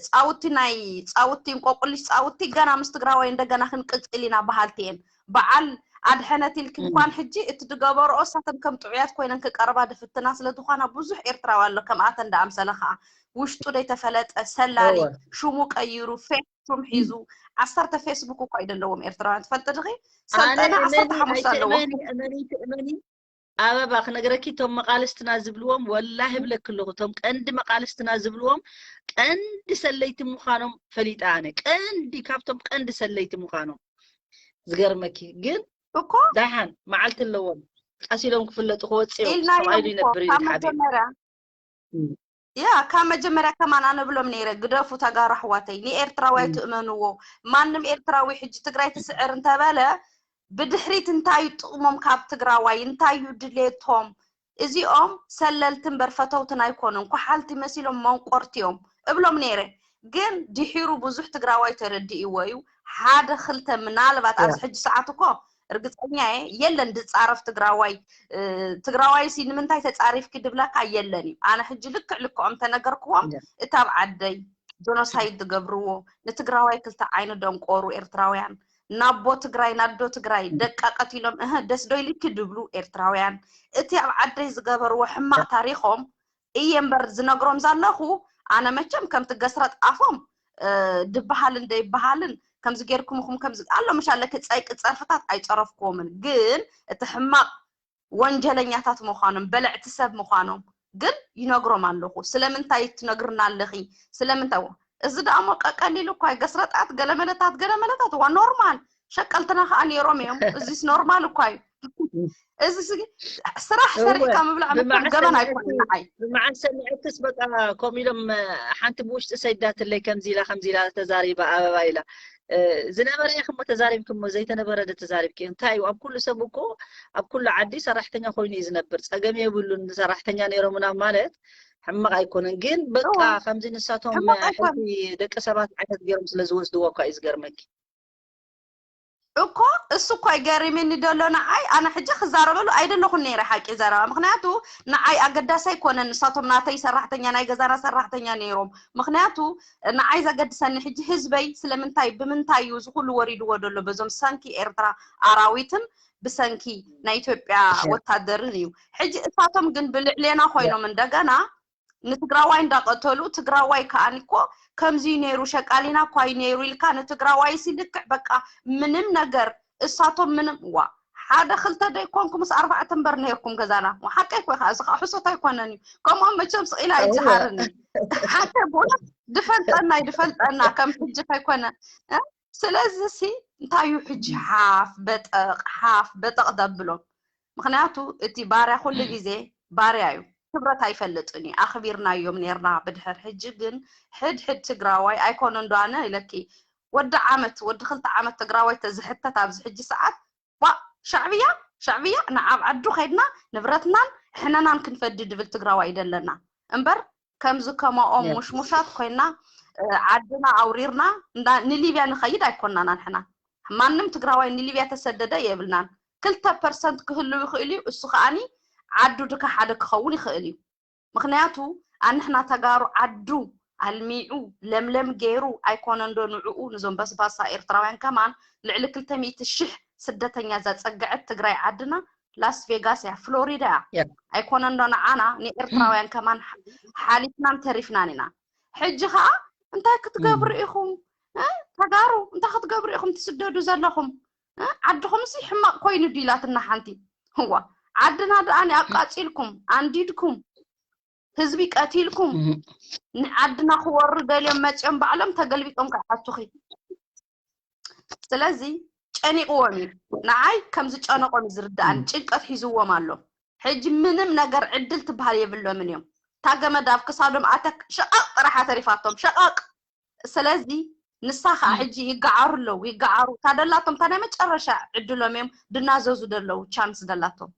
ፃውቲ ናይ ፃውቲ እንቆቁልሽ ፃውቲ ገና ምስ ትግራዋይ እንደገና ክንቅፅል ኢና በሃልቲ እየን በዓል ኣድሐነት ኢልኪ እንኳን ሕጂ እቲ ዝገበረኦ እሳተን ከም ጥዑያት ኮይነን ክቀርባ ድፍትና ስለ ዝኾና ብዙሕ ኤርትራዊ ኣሎ ከምኣተን ዳኣምሰለ ከዓ ውሽጡ ደይተፈለጠ ሰላሊ ሽሙ ቀይሩ ፌስቡክ ሒዙ ዓሰርተ ፌስቡክ እኳ እዩ ዘለዎም ኤርትራውያን ትፈልጢ ድኺ ሰልጠነ ዓሰርተ ሓሙሽተ ኣለዎ ኣበባ ክነግረኪ እቶም መቃልስትና ዝብልዎም ወላሂ ብለኪ ኣለኹ እቶም ቀንዲ መቃልስትና ዝብልዎም ቀንዲ ሰለይቲ ምዃኖም ፈሊጠ ኣነ ቀንዲ ካብቶም ቀንዲ ሰለይቲ ምዃኖም ዝገርመኪ ግን እኮ ደሓን መዓልቲ ኣለዎም ቀስ ኢሎም ክፍለጡ ክወፅኡ ኢልናዮም ሰብኣይሉ እኮ ይነብር እዩ ካብ ሓቢሩ መጀመርያ ያ ካብ መጀመርያ ከማን ኣነ ብሎም ነይረ ግደፉ ተጋሩ ኣሕዋተይ ንኤርትራዊ ኣይትእመንዎ ማንም ኤርትራዊ ሕጂ ትግራይ ትስዕር እንተበለ ብድሕሪት እንታይ እዩ ጥቕሞም ካብ ትግራዋይ እንታይ እዩ ድሌቶም እዚኦም ሰለልቲ እምበር ፈተውትን ኣይኮኑን ኳሓልቲ መሲሎም መንቆርቲ እዮም እብሎም ነይረ ግን ድሒሩ ብዙሕ ትግራዋይ ተረዲእዎ እዩ ሓደ ክልተ ምናልባት ኣብዚ ሕጂ ሰዓት እኮ እርግፀኛ እየ የለን ዝፃረፍ ትግራዋይ ትግራዋይ ሲ ንምንታይ ተፃሪፍኪ ድብለካ የለን እዩ ኣነ ሕጂ ልክዕ ልክዖም ተነገርክዎም እታ ኣብ ዓደይ ጆኖሳይድ ዝገብርዎ ንትግራዋይ ክልተ ዓይኒ ደንቆሩ ኤርትራውያን ናቦ ትግራይ ናዶ ትግራይ ደቃ ቀቲሎም እህ ደስ ዶ ኢልኪ ድብሉ ኤርትራውያን እቲ ኣብ ዓደይ ዝገበርዎ ሕማቕ ታሪኾም እየ እምበር ዝነግሮም ዘለኹ ኣነ መቸም ከምቲ ገስረጥ ኣፎም ድበሃልን ደይበሃልን ከምዚ ጌርኩምኹም ከምዚ ኣሎ ምሻለኪ ፀይቂ ፀርፍታት ኣይፀረፍክዎምን ግን እቲ ሕማቕ ወንጀለኛታት ምዃኖም፣ በለዕቲ ሰብ ምዃኖም ግን ይነግሮም ኣለኹ። ስለምንታይ ትነግርና ኣለኺ? ስለምንታይ ወ-? እዚ ደኣ እሞ ቀቀሊሉ እኳ እዩ። ገስረጣት፣ ገለመለታት፣ ገለመለታት፣ ዋ ኖርማል። ሸቀልትና ከኣ ነይሮም እዮም። እዚስ ኖርማል እኳ እዩ። እዚ ስ-፣ ስራሕ እወ፣ ሰሪሕካ ምብላዕ መቸም ብመዓስ ገበን ሰሚዐኪ፣ ኣይኮነን ንዓይ። ብመዓስ ሰሚዐክስ በቃ ከምኡ ኢሎም፣ እ፣ ሓንቲ ብውሽጢ ሰይዳትለይ ከምዚ ኢላ፣ ከምዚ ኢላ ተዛሪባ፣ ኣበባ ኢላ። እ፣ ዝነበረ ኢኺ እሞ ተዛሪብኪ እሞ ዘይተነበረ ዶ ተዛሪብኪ? እንታይ እዩ? ኣብ ኩሉ ሰብ እኮ፣ ኣብ ኩሉ ዓዲ ሰራሕተኛ ኮይኑ እዩ ዝነብር። ጸገም የብሉን፣ ሰራሕተኛ ነይሮምና ማለት ሕማቕ ኣይኮነን። ግን በቃ እወ፣ ከምዚ ንሳቶም ሕማቕ ሕልፊ ኣይኮነን። ደቂ ሰባት ዓይነት ገይሮም ስለ ዝወስድዎ እኳ እዩ ዝገርመኪ። እኮ እሱ እኮ ይገርመኒ ደሎ ንዓይ። ኣነ ሕጂ ክዛረበሉ ኣይደለኹን ነይረ ሓቂ ዘረባ። ምኽንያቱ ንዓይ ኣገዳሲ ኣይኮነን። ንሳቶም ናተይ ሰራሕተኛ፣ ናይ ገዛና ሰራሕተኛ ነይሮም። ምኽንያቱ ንዓይ ዘገድሰኒ ሕጂ ህዝበይ ስለምንታይ፣ ብምንታይ እዩ እዚ ኩሉ ወሪድዎ ደሎ በዞም ሰንኪ ኤርትራ ኣራዊትን ብሰንኪ ናይ ኢትዮጵያ ወታደርን እዩ። ሕጂ እሳቶም ግን ብልዕሌና ኮይኖም እንደገና ንትግራዋይ እንዳቀተሉ፣ ትግራዋይ ከኣኒ እኮ ከምዚ እዩ ነይሩ፣ ሸቃሊና እኳ እዩ ነይሩ ኢልካ ንትግራዋይ ሲ ልክዕ በቃ ምንም ነገር እሳቶም ምንም ዋ ሓደ ክልተ ደይኮንኩምስ ኣርባዕተ እምበር ነይርኩም ገዛና። ዋ ሓቀይ እኮ ኢኻ፣ እዚ ከዓ ሕሶት ኣይኮነን እዩ። ከምኦም መቸም ስቕ ኢላ እወ። ኣይጅሃርን እዩ። ሓቀ ብእውነት ድፈልጠና እዩ፣ ድፈልጠና ከም ሕጂ ከይኮነ። እ? ስለዚ ሲ እንታይ እዩ ሕጂ ሓፍ በጠቕ፣ ሓፍ በጠቕ ደብሎም? ምኽንያቱ እቲ ባርያ ኩሉ ግዜ ባርያ እዩ። ክብረት ኣይፈልጥን እዩ። ኣኽቢርናዮም ኔርና ብድሕር። ሕጂ ግን ሕድ ሕድ ትግራዋይ ኣይኮነን ዶ ኣነ ኢለኪ። ወዲ ዓመት፣ ወዲ ክልተ ዓመት ትግራዋይ ተዝሕተት ኣብዚ ሕጂ ሰዓት፣ ዋ፣ ሻዕብያ፣ ሻዕብያ፣ ንዓብ ዓዱ ከይድና ንብረትናን ሕነናን ክንፈዲ ድብል ትግራዋይ ደለና። እምበር ከምዚ ከማኦም ያ። ሙሽሙሻት ኮይና፣ እ፣ ዓድና ኣውሪርና እንዳ-፣ ንሊብያ ንኸይድ ኣይኮናን ንሕና። ማንም ትግራዋይ ንሊብያ ተሰደደ የብልናን። ክልተ ፐርሰንት ክህልው ይኽእል እዩ። እሱ ከኣኒ ዓዱ ድካ ሓደ ክኸውን ይኽእል እዩ። ምኽንያቱ ኣንሕና ተጋሩ ዓዱ ኣልሚዑ ለምለም ገይሩ ኣይኮነን ዶ ንዕኡ ንዞም በስባሳ ኤርትራውያን ከማን ልዕሊ ክልተ ሚእቲ ሽሕ ስደተኛ ዘጸግዐት ትግራይ ዓድና ላስ ቬጋስ እያ፣ ፍሎሪዳ እያ። ያ። ኣይኮነን ዶ ንዓና ንኤርትራውያን ከማን ሓ-፣ ሓሊፍናን ተሪፍናን ኢና። ሕጂ ኸኣ እንታይ ክትገብሩ እም። ኢኹም? እ? ተጋሩ እንታይ ክትገብሩ ኢኹም ትስደዱ ዘለኹም? እ? ዓድኹምሲ ሕማቕ ኮይኑ ድዩ ኢላትና ሓንቲ? እዋ፣ ዓድና ደኣ ኣቃጺልኩም፣ ኣንዲድኩም፣ ህዝቢ ቀቲልኩም፣ እም። ንዓድና ክወሩ ደልዮም መጺኦም ባዕሎም ተገልቢጦም ክሓቱኺ። ስለዚ ጨኒቕዎም እዩ። ንዓይ ከም ዝጨነቖም እዩ ዝርድኣኒ። እም። ጭንቀት ሒዝዎም ኣሎ። ሕጂ ምንም ነገር ዕድል ትበሃል የብሎምን እዮም። እታ ገመድ ኣብ ክሳዶም ኣተ ሸቓቕ ጥራሓ ተሪፋቶም፣ ሸቓቕ። ስለዚ ንሳ ኸዓ እም። ሕጂ ይገዓሩ ኣለዉ፣ ይገዓሩ። እታ ደላቶም፣ እታ ናይ መጨረሻ ዕድሎም እዮም ድናዘዙ ደለዉ፣ ቻንስ ደላቶም።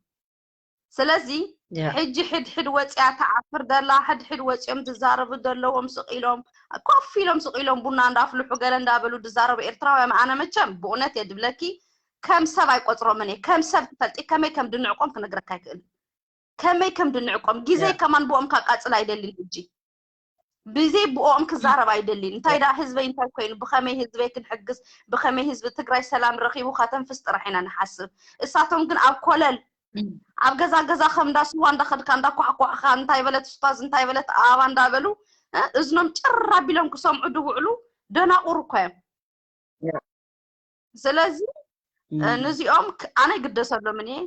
ስለዚ ያ። ሕጂ ሕድሕድ ወፂኣ ትዓፍር ደላ፣ ሕድሕድ ወፂኦም ዝዛረቡ ዘለዎም ስቕ ኢሎም፣ ኮፍ ኢሎም ስቕ ኢሎም ቡና እንዳፍልሑ ገለ እንዳበሉ ዝዛረቡ ኤርትራውያን፣ ኣነ መቸም ብእውነት እየ ድብለኪ፣ ከም ሰብ ኣይቆፅሮምን እየ። ከም ሰብ ትፈልጢ፣ ከመይ ከም ድንዕቆም ክነግረካ ኣይክእልን። ከመይ ከም ድንዕቆም፣ ግዜ ያ። ከማን ብኦም ካቃፅል ኣይደልን። ሕጂ ብዘይ ብኦም ክዛረብ ኣይደልን። እንታይ ያ። ደኣ ህዝበይ እንታይ ኮይኑ፣ ብኸመይ ህዝበይ ክንሕግዝ፣ ብኸመይ ህዝቢ ትግራይ ሰላም ረኺቡ ከተንፍስ ጥራሕ ኢና ንሓስብ። እሳቶም ግን ኣብ ኮለል፣ እም። ኣብ ገዛ ገዛ ከም እንዳ ስዋ እንዳኸድካ እንዳኳሕኳሕካ፣ እንታይ በለት ኡስታዝ፣ እንታይ በለት ኣበባ እንዳበሉ፣ እ፣ እዝኖም ጭር ኣቢሎም ክሰምዑ ድውዕሉ ደናቑር እኮ እዮም። ያ። ስለዚ፣ እ፣ እም። ነዚኦም ክ-፣ ኣነ ይግደሰሎምን እየ።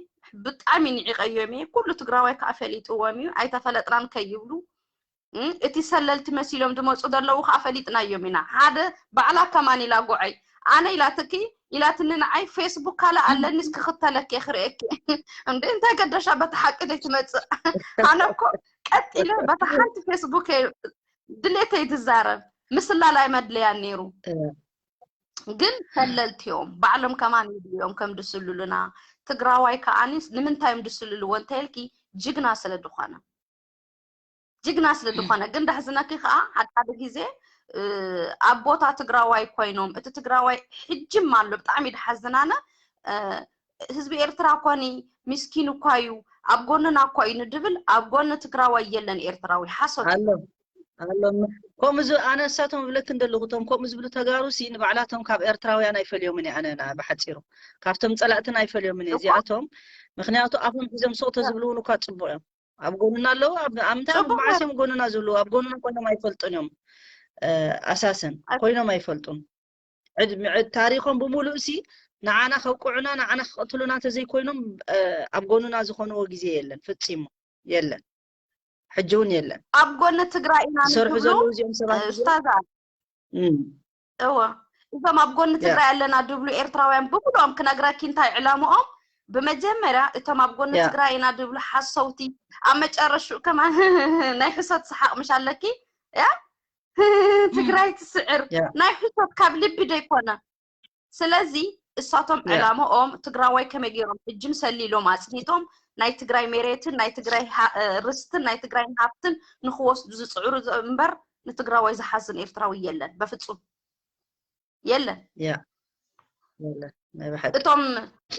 ብጣዕሚ ንዒቐዮም እየ። ኩሉ ትግራዋይ ከዓ ፈሊጥዎም እዩ። ኣይተፈለጥናን ከይብሉ፣ እም፣ እቲ ሰለልቲ መሲሎም ዝመፁ ዘለዉ ከዓ ፈሊጥናዮም ኢና። ሓደ ባዕላ ከማን ኢላ ጎዐይ፣ ኣነ ኢላትኪ፣ ኢላትኒ ንዓይ፣ ፌስቡክ ካልእ ኣለኒ፣ እስኪ ክተለኪ ክርእየኪ። እንዴ፣ እንታይ ገደሻ በቲ ሓቂ ዘይትመፅእ? ኣነ እኮ ቀጥ ኢለ በታ ሓንቲ ፌስቡክ እየ ድሌተይ ዝዛረብ፣ ምስላል ኣይመድለያን ነይሩ። እ። ግን ሰለልቲ እዮም፣ ባዕሎም ከማን ይድልዮም ከም ድስሉሉና። ትግራዋይ ከኣኒ ንምንታይ እዮም ድስልልዎ እንተልኪ፣ ጅግና ስለ ዝኾነ። ጅግና ስለ ዝኾነ። ግን ዳሕዝነኪ ከኣ ሓደ ሓደ ግዜ፣ እ፣ ኣብ ቦታ ትግራዋይ ኮይኖም፣ እቲ ትግራዋይ ሕጅም ኣሎ፣ ብጣዕሚ ድሓዝናነ፣ እ፣ ህዝቢ ኤርትራ ኮኒ ምስኪን እኳ እዩ፣ ኣብ ጎንና እኳ እዩ ንድብል፣ ኣብ ጎኒ ትግራዋይ የለን ኤርትራዊ። ሓሶት እዩ። ኣሎ፣ ኣሎ። ከምኡ ዝ-፣ ኣነ እሳቶም እብለክን ዘለኹ፣ እቶም ከምኡ ዝብሉ ተጋሩ ሲ ንባዕላቶም ካብ ኤርትራውያን ኣይፈልዮምን እየ፣ ኣነ ና-፣ ብሓጺሩ። ካብቶም ጸላእትን ኣይፈልዮምን እየ እኮ። እዚኣቶም። ምኽንያቱ ኣፎም ሒዞም ሱቕ ተዝብሉ እውን እኳ ጽቡቕ እዮም። ኣብ ጎንና ኣለዉ፣ ኣብ፣ ኣብ ምንታይ ጽቡቕ መዓስ እዮም። እዮም ጎንና ዝብሉ? ኣብ ጎንና ኮይኖም ኣይፈልጡን እዮም። እ፣ ኣሳስን ኣይፈልጡን። ኮይኖም ኣይፈልጡን። ዕድ-፣ ዕድ-፣ ታሪኾም ብምሉእ ሲ ንዓና ከብቅዑና፣ ንዓና ክቐትሉና ተዘይኮይኖም ኣብ ጎኑና ዝኾንዎ ግዜ የለን፣ ፈጺሙ የለን፣ ሕጂ እውን የለን። ኣብ ጎኒ ትግራይ ኢና ዝሰርሑ ንብሉ ዘለዉ እዚኦም ሰባት እዚኦም ኡስታዛ እም፣ እወ እዞም ኣብ ጎኒ ያ ትግራይ ኣለና ድብሉ ኤርትራውያን ብምሉኦም ክነግረኪ እንታይ ዕላምኦም። ብመጀመርያ እቶም ኣብ ጎኒ ያ ትግራይ ኢና ድብሉ ሓሰውቲ ኣብ መጨረሽኡ ከማን ናይ ሕሶት ሰሓቕ ምሽ ኣለኪ። ያ ትግራይ ትስዕር ያ ናይ ሕሶት ካብ ልቢ ደይኮነ። ስለዚ እሳቶም ያ ዕላምኦም ትግራዋይ ከመይ ገይሮም እጅም ሰሊሎም ኣፅኒቶም ናይ ትግራይ መሬትን ናይ ትግራይ ሃ- እ፣ ርስትን ናይ ትግራይ ሃፍትን ንክወስዱ ዝፅዕሩ ዘ- እምበር ንትግራዋይ ዝሓዝን ኤርትራዊ የለን፣ በፍፁም የለን። ያ የለን ናይ ብሓቂ እቶም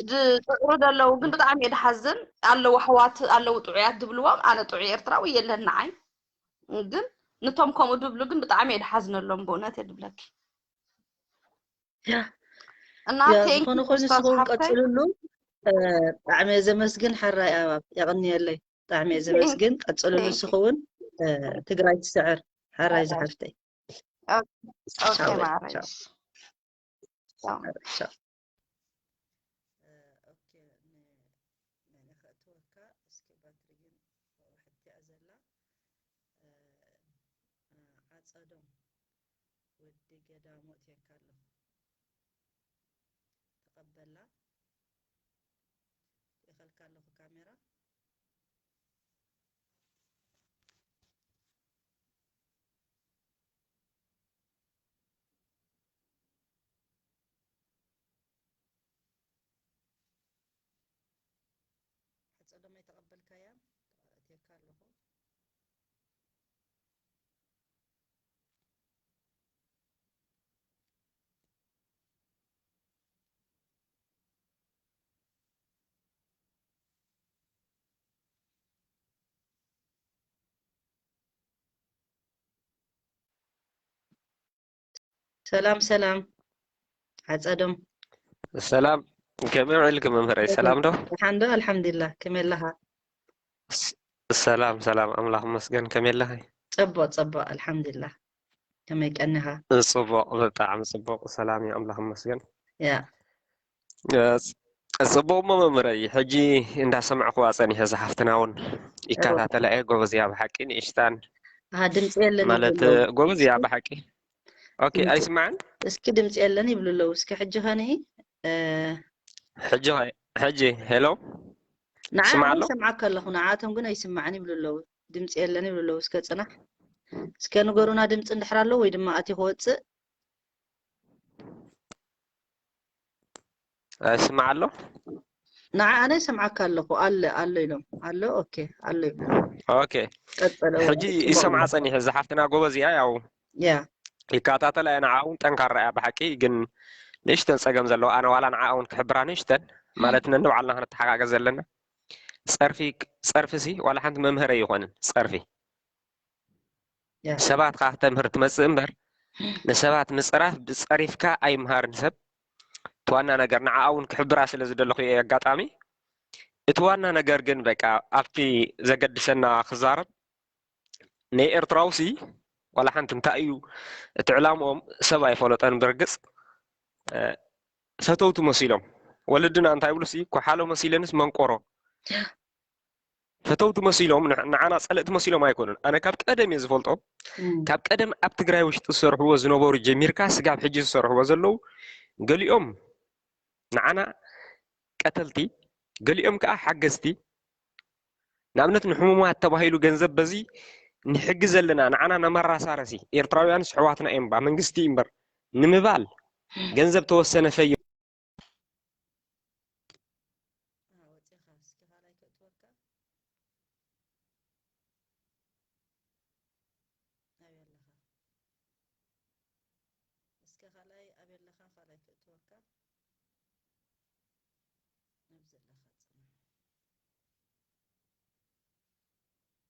ዝፅዕሩ ዘለዉ ግን ብጣዕሚ እየ ድሓዝን። ኣለዉ ኣሕዋት ኣለዉ ጥዑያት ድብልዎም ኣነ ጥዑይ ኤርትራዊ የለን ንዓይ። ግን ንቶም ከምኡ ድብሉ ግን ብጣዕሚ እየ ድሓዝነሎም ብእውነት እየ ድብለኪ። ያ እና ያ ቴንክ ዝኾነ ኮይኑ ኡስታዝ ንስኹም ሓፍተይ ቀፅልሉ። እ፣ ብጣዕሚ እየ ዘመስግን። ሕራይ ኣባብ የቐንየለይ። ብጣዕሚ እየ ቴንክ ዘመስግን። ቀፅልሉ ቴንክ ንስኹ እውን። እ፣ ትግራይ ትስዕር። ሕራይ ዝሓፍተይ። ኦኬ ቻው በይ። ማዕረ ቻው። ቻው። ቻው። ኦኬ፣ ን- መን ከእትወካ? እስኪ ባትሪ ግን ዋሕድ እያ ዘላ። እ፣ እ፣ ዓጸዶም ወዲ ገዳሙ እትየካ ኣለኹ። ተቐበላ። ይኸልካ ኣለኹ ካሜራ። ዓጸዶም ኣይተቐበልካያ? እትየካ ኣለኹ። ሰላም ሰላም ዓጸዶም። ሰላም፣ ከመይ ውዒልኪ መምህረይ? ሰላም ዶ? ደሓን ዶ? ኣልሓምዱሊላህ። ከመይ ኣለኻ? ስ- ሰላም ሰላም፣ ኣምላኽ ይመስገን። ከመይ ኣለኺ? ጽቡቕ ጽቡቕ፣ ኣልሓምዱሊላህ። ከመይ ቀኒኻ? ጽቡቕ፣ ብጣዕሚ ጽቡቕ። ሰላም እዩ፣ ኣምላኽ ይመስገን። ያ እ፣ ጽ- ጽቡቕ እሞ መምህረይ፣ ሕጂ እንዳሰማዕኩዋ ጸኒሐ፣ ዝሓፍትና እውን ይከታተላ እየ። ጎበዝ እያ ብሓቂ፣ ንእሽታን ኣሃ፣ ድምፂ የለን ማለት ይብሉ ኣለዉ። ጎበዝ እያ ብሓቂ። ኦኬ፣ ድምፂ ኣይስማዕን? እስኪ ድምፂ የለን ይብሉ ኣለዉ። እስኪ ሕጂ ኸ ንኢ? እ፣ ሕጂ ኸ- ሕጂ ሄሎ፣ ንዓ ስማዕ ኣነ ኣሎ? ይሰምዓካ ኣለኹ፣ ንዓቶም ግን ኣይስማዕን ይብሉ ኣለዉ። ድምፂ የለን ይብሉ ኣለዉ። እስከ ጽናሕ፣ እስከ ንገሩና ድምፂ እንድሕር ኣሎ ወይ ድማ ኣትዩ ክወፅእ። ይስማዕ ኣሎ? ንዓ ኣነ ይሰምዓካ ኣለኹ። ኣለ ኣሎ ኢሎም ኣሎ። ኦኬ ኣሎ ይብሉ። ኦኬ፣ ቀጸለ ሕጂ ጽቡቕ ይሰምዓ ኣሎ። ጸኒሐ። ዝሓፍትና ጎበዝ እያ፣ ያው ያ ይከታተላ እየ። ንዓ እውን ጠንካራ እያ ብሓቂ፣ ግን ንእሽተን ጸገም ዘለዎ ኣነ ዋላ ንዓ እውን ክሕብራ ንእሽተን ማለት ነንባዕልና ክንተሓጋገዝ ዘለና። ጸርፊ ጸርፊ ሲ ዋላ ሓንቲ መምህር ኣይኾንን ጸርፊ ያ ሰባት ካክተምህር ትመጽእ እምበር ንሰባት ምጽራፍ ብጸሪፍካ ኣይምሃርን ሰብ። እቲ ዋና ነገር ንዓኣ እውን ክሕብራ ስለ ዝደለኹ እየ ኣጋጣሚ። እቲ ዋና ነገር ግን በቃ ኣብቲ ዘገድሰና ክዛረብ ናይ ኤርትራውሲ ዋላ ሓንቲ እንታይ እዩ እቲ ዕላምኦም ሰብ ኣይፈለጠን። ብርግጽ እ፣ ፈተውቲ መሲሎም ወለድና እንታይ ይብሉ ሲ ኮሓሎ መሲለንስ መንቆሮ ፈተውቲ መሲሎም ንዕ- ንዓና ጸለእቲ መሲሎም ኣይኮኑን። ኣነ ካብ ቀደም እየ ዝፈልጦም። እም፣ ካብ ቀደም ኣብ ትግራይ ውሽጢ ዝሰርሕዎ ዝነበሩ ጀሚርካ ስጋብ ሕጂ ዝሰርሕዎ ዘለዉ ገሊኦም ንዓና ቀተልቲ፣ ገሊኦም ከዓ ሓገዝቲ። ንኣብነት ንሕሙማት ተባሂሉ ገንዘብ በዚ ንሕግዝ ዘለና ንዓና ነመራሳረሲ ኤርትራውያንስ ኣሕዋትና እዮም ባ መንግስቲ እምበር ንምባል ገንዘብ ተወሰነ ፈይ ወፂኻ እስኪ ካልኣይ ከእትወካ ኣበይ ኣለኻ? እስከ ካልኣይ ኣበይ ኣለኻ? ካልኣይ ከእትወካ ኣብዚ ኣለኻ ጽናሕ።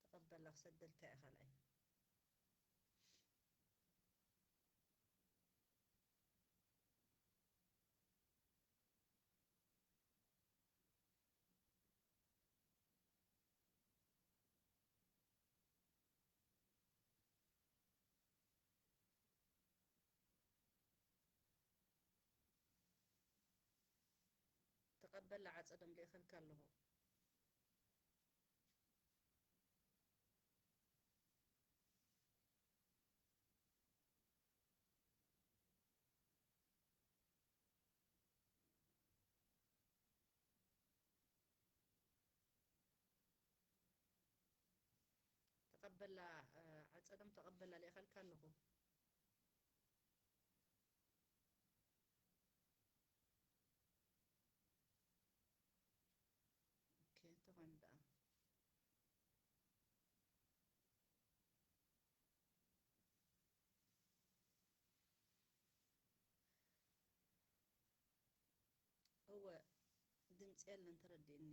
ተቐበላ ክሰደልካ እየ ካልኣይ። በላ ዓጸዶም ልእኸልካ ኣለኹ። ተቐበላ፣ እ፣ ዓጸዶም ተቐበላ ልእኸልካ ኣለኹ። ኦኬ፣ እንተኾይኑ ደኣ። እወ፣ ድምፂ የለን፣ ተረዲእኒ።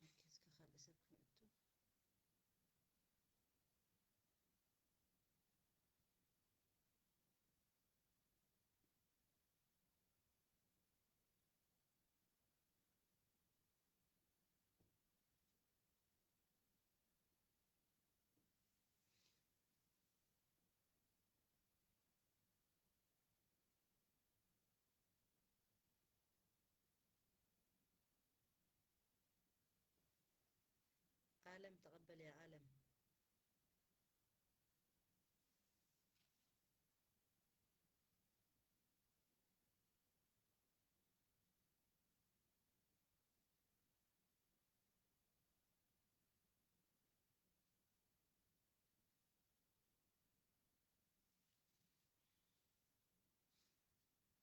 ኦኬ፣ እስከ ካልእ ሰብ ክምእቱ። ኣለም ተቐበልያ፣ ኣለም።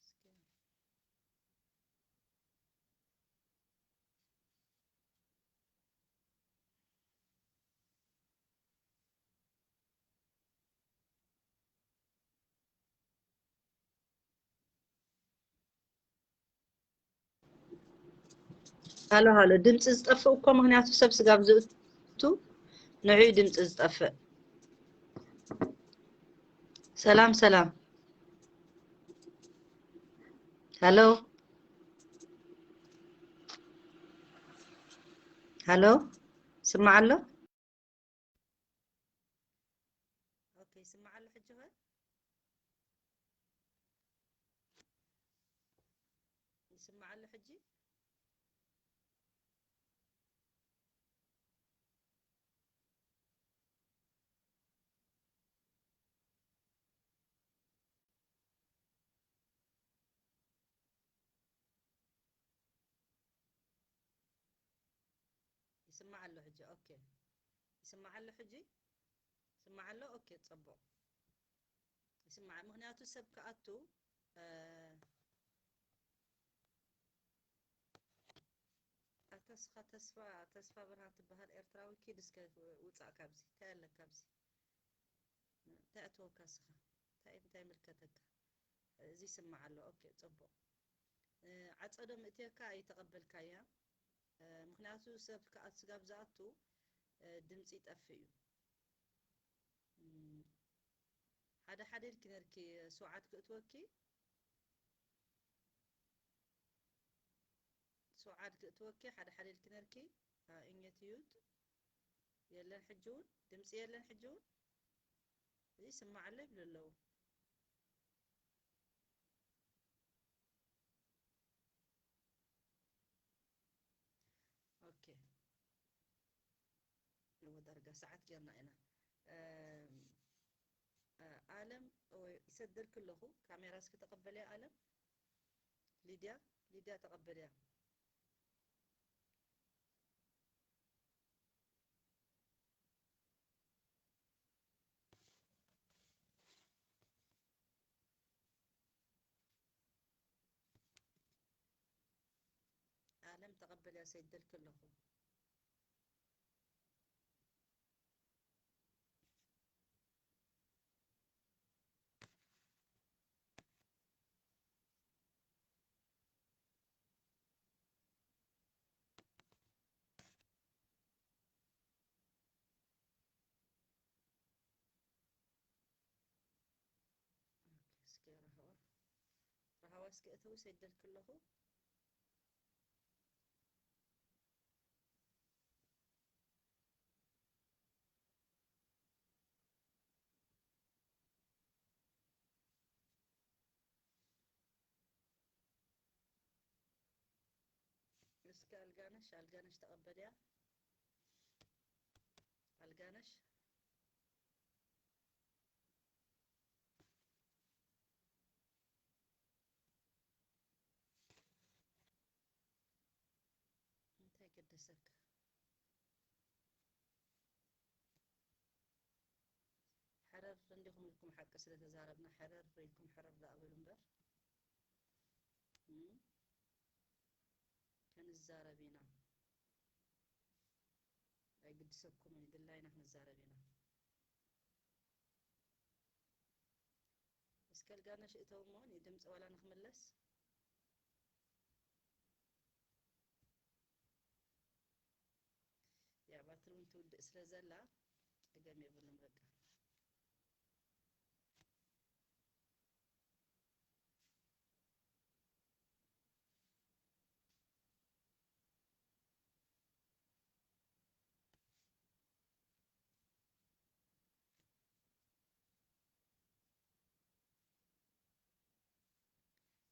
እስኪ። ሃሎ፣ ሃሎ፣ ድምፂ ዝጠፍእ እኮ፣ ምኽንያቱ ሰብ ስጋብ ዝእቱ ንዑ ድምፂ ዝጠፍእ። ሰላም፣ ሰላም። ሃሎ፣ ሃሎ፣ ስማዕ ኣሎ? ኦኬ፣ ይስማዕ ኣሎ ሕጂ ኸ? ይስማዕ ኣሎ ሕጂ? ይስማዕ ኣሎ ሕጂ? ኦኬ። ይስማዕ ኣሎ ሕጂ? ይስማዕ ኣሎ? ኦኬ፣ ጽቡቕ። ይስማዕ፣ ምኽንያቱ ሰብ ክኣቱ፣ እ፣ ኣታ ስኻ ተስፋ፣ ተስፋ ብርሃን ትበሃል ኤርትራዊ፣ ኪድ እስከ ውጻእ ካብዚ። እንታይ ኣለካ ኣብዚ? እንታይ ኣተወካ ስኻ? እንታይ፣ እንታይ ይምልከተካ? እዚ ይስማዕ ኣሎ። ኦኬ፣ ጽቡቕ። እ፣ ዓጸዶ ምእትየካ ኣይተቐበልካያ። እ፣ ምኽንያቱ ሰብ ክኣት-፣ ስጋብ ዝኣቱ፣ እ፣ ድምጺ ይጠፍእ እዩ። እም፣ ሓደ ሓደ ኢልኪ ነርኪ፣ ሱዓድ ክእትወኪ፣ ሱዓድ ክእትወኪ፣ ሓደ ሓደ ኢልኪ ነርኪ። አ፣ እኘት እዩት። የለን ሕጂ እውን፣ ድምፂ የለን ሕጂ እውን። እዚ ይስማዕ ኣሎ ይብሉ ኣለዉ። ኦኬ። እወ፣ ዳርጋ ሰዓት ጌርና ኢና። እም፣ እ፣ ኣለም፣ እወ፣ ይሰደልኪ ኣለኹ። ካሜራ እስኪ ተቐበልያ ኣለም። ሊድያ፣ ሊድያ ተቐበልያ። ኣለም ተቐበልያ፣ ሰይደልኪ ኣለኹ። ኦኬ፣ እስኪ ረሃዋ፣ ረሃዋ እስኪ እተው፣ ሰይደልኪ ኣለኹ። እስከ ኣልጋነሽ፣ ኣልጋነሽ ተቐበልያ። ኣልጋነሽ። እንታይ ገደሰካ? ሕረር እንዲኹም ኢልኩም ሓቂ ስለ ተዛረብና፣ ሕረር ኢልኩም ሕረር ደኣ በሉ እምበር። እም? ከንዛረብ ኢና። ኣይግድሰኩምን፣ ድላይና ክንዛረብ ኢና። እስከ ኣልጋነሽ እተው እሞ፣ ንድምፂ ዋላ ንኽምለስ። ያ፣ ባትሪ እውን ትውድእ ስለ ዘላ፣ ጸገም የብሉን በቃ።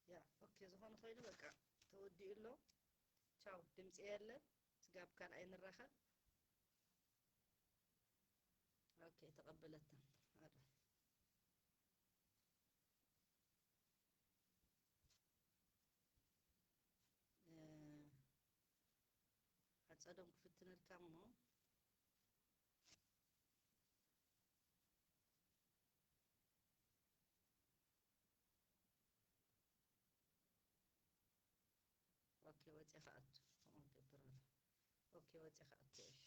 ያ፣ ኦኬ፣ ዝኾነ ኮይኑ በቃ ተወዲኡ ኣሎ። ቻው፣ ድምፂ የለን። ስጋብ ካልኣይ ንራኸብ። ኦኬ፣ ተቐበለታ። ኣረ። እ፣ ኣጸዶም ክፍትነልካ እሞ። ኦኬ፣ ወፂኻ ኣቱ። ከምኡ ገብር ኣሎ። ኦኬ፣ ወፂኻ ኣቱ። እሺ።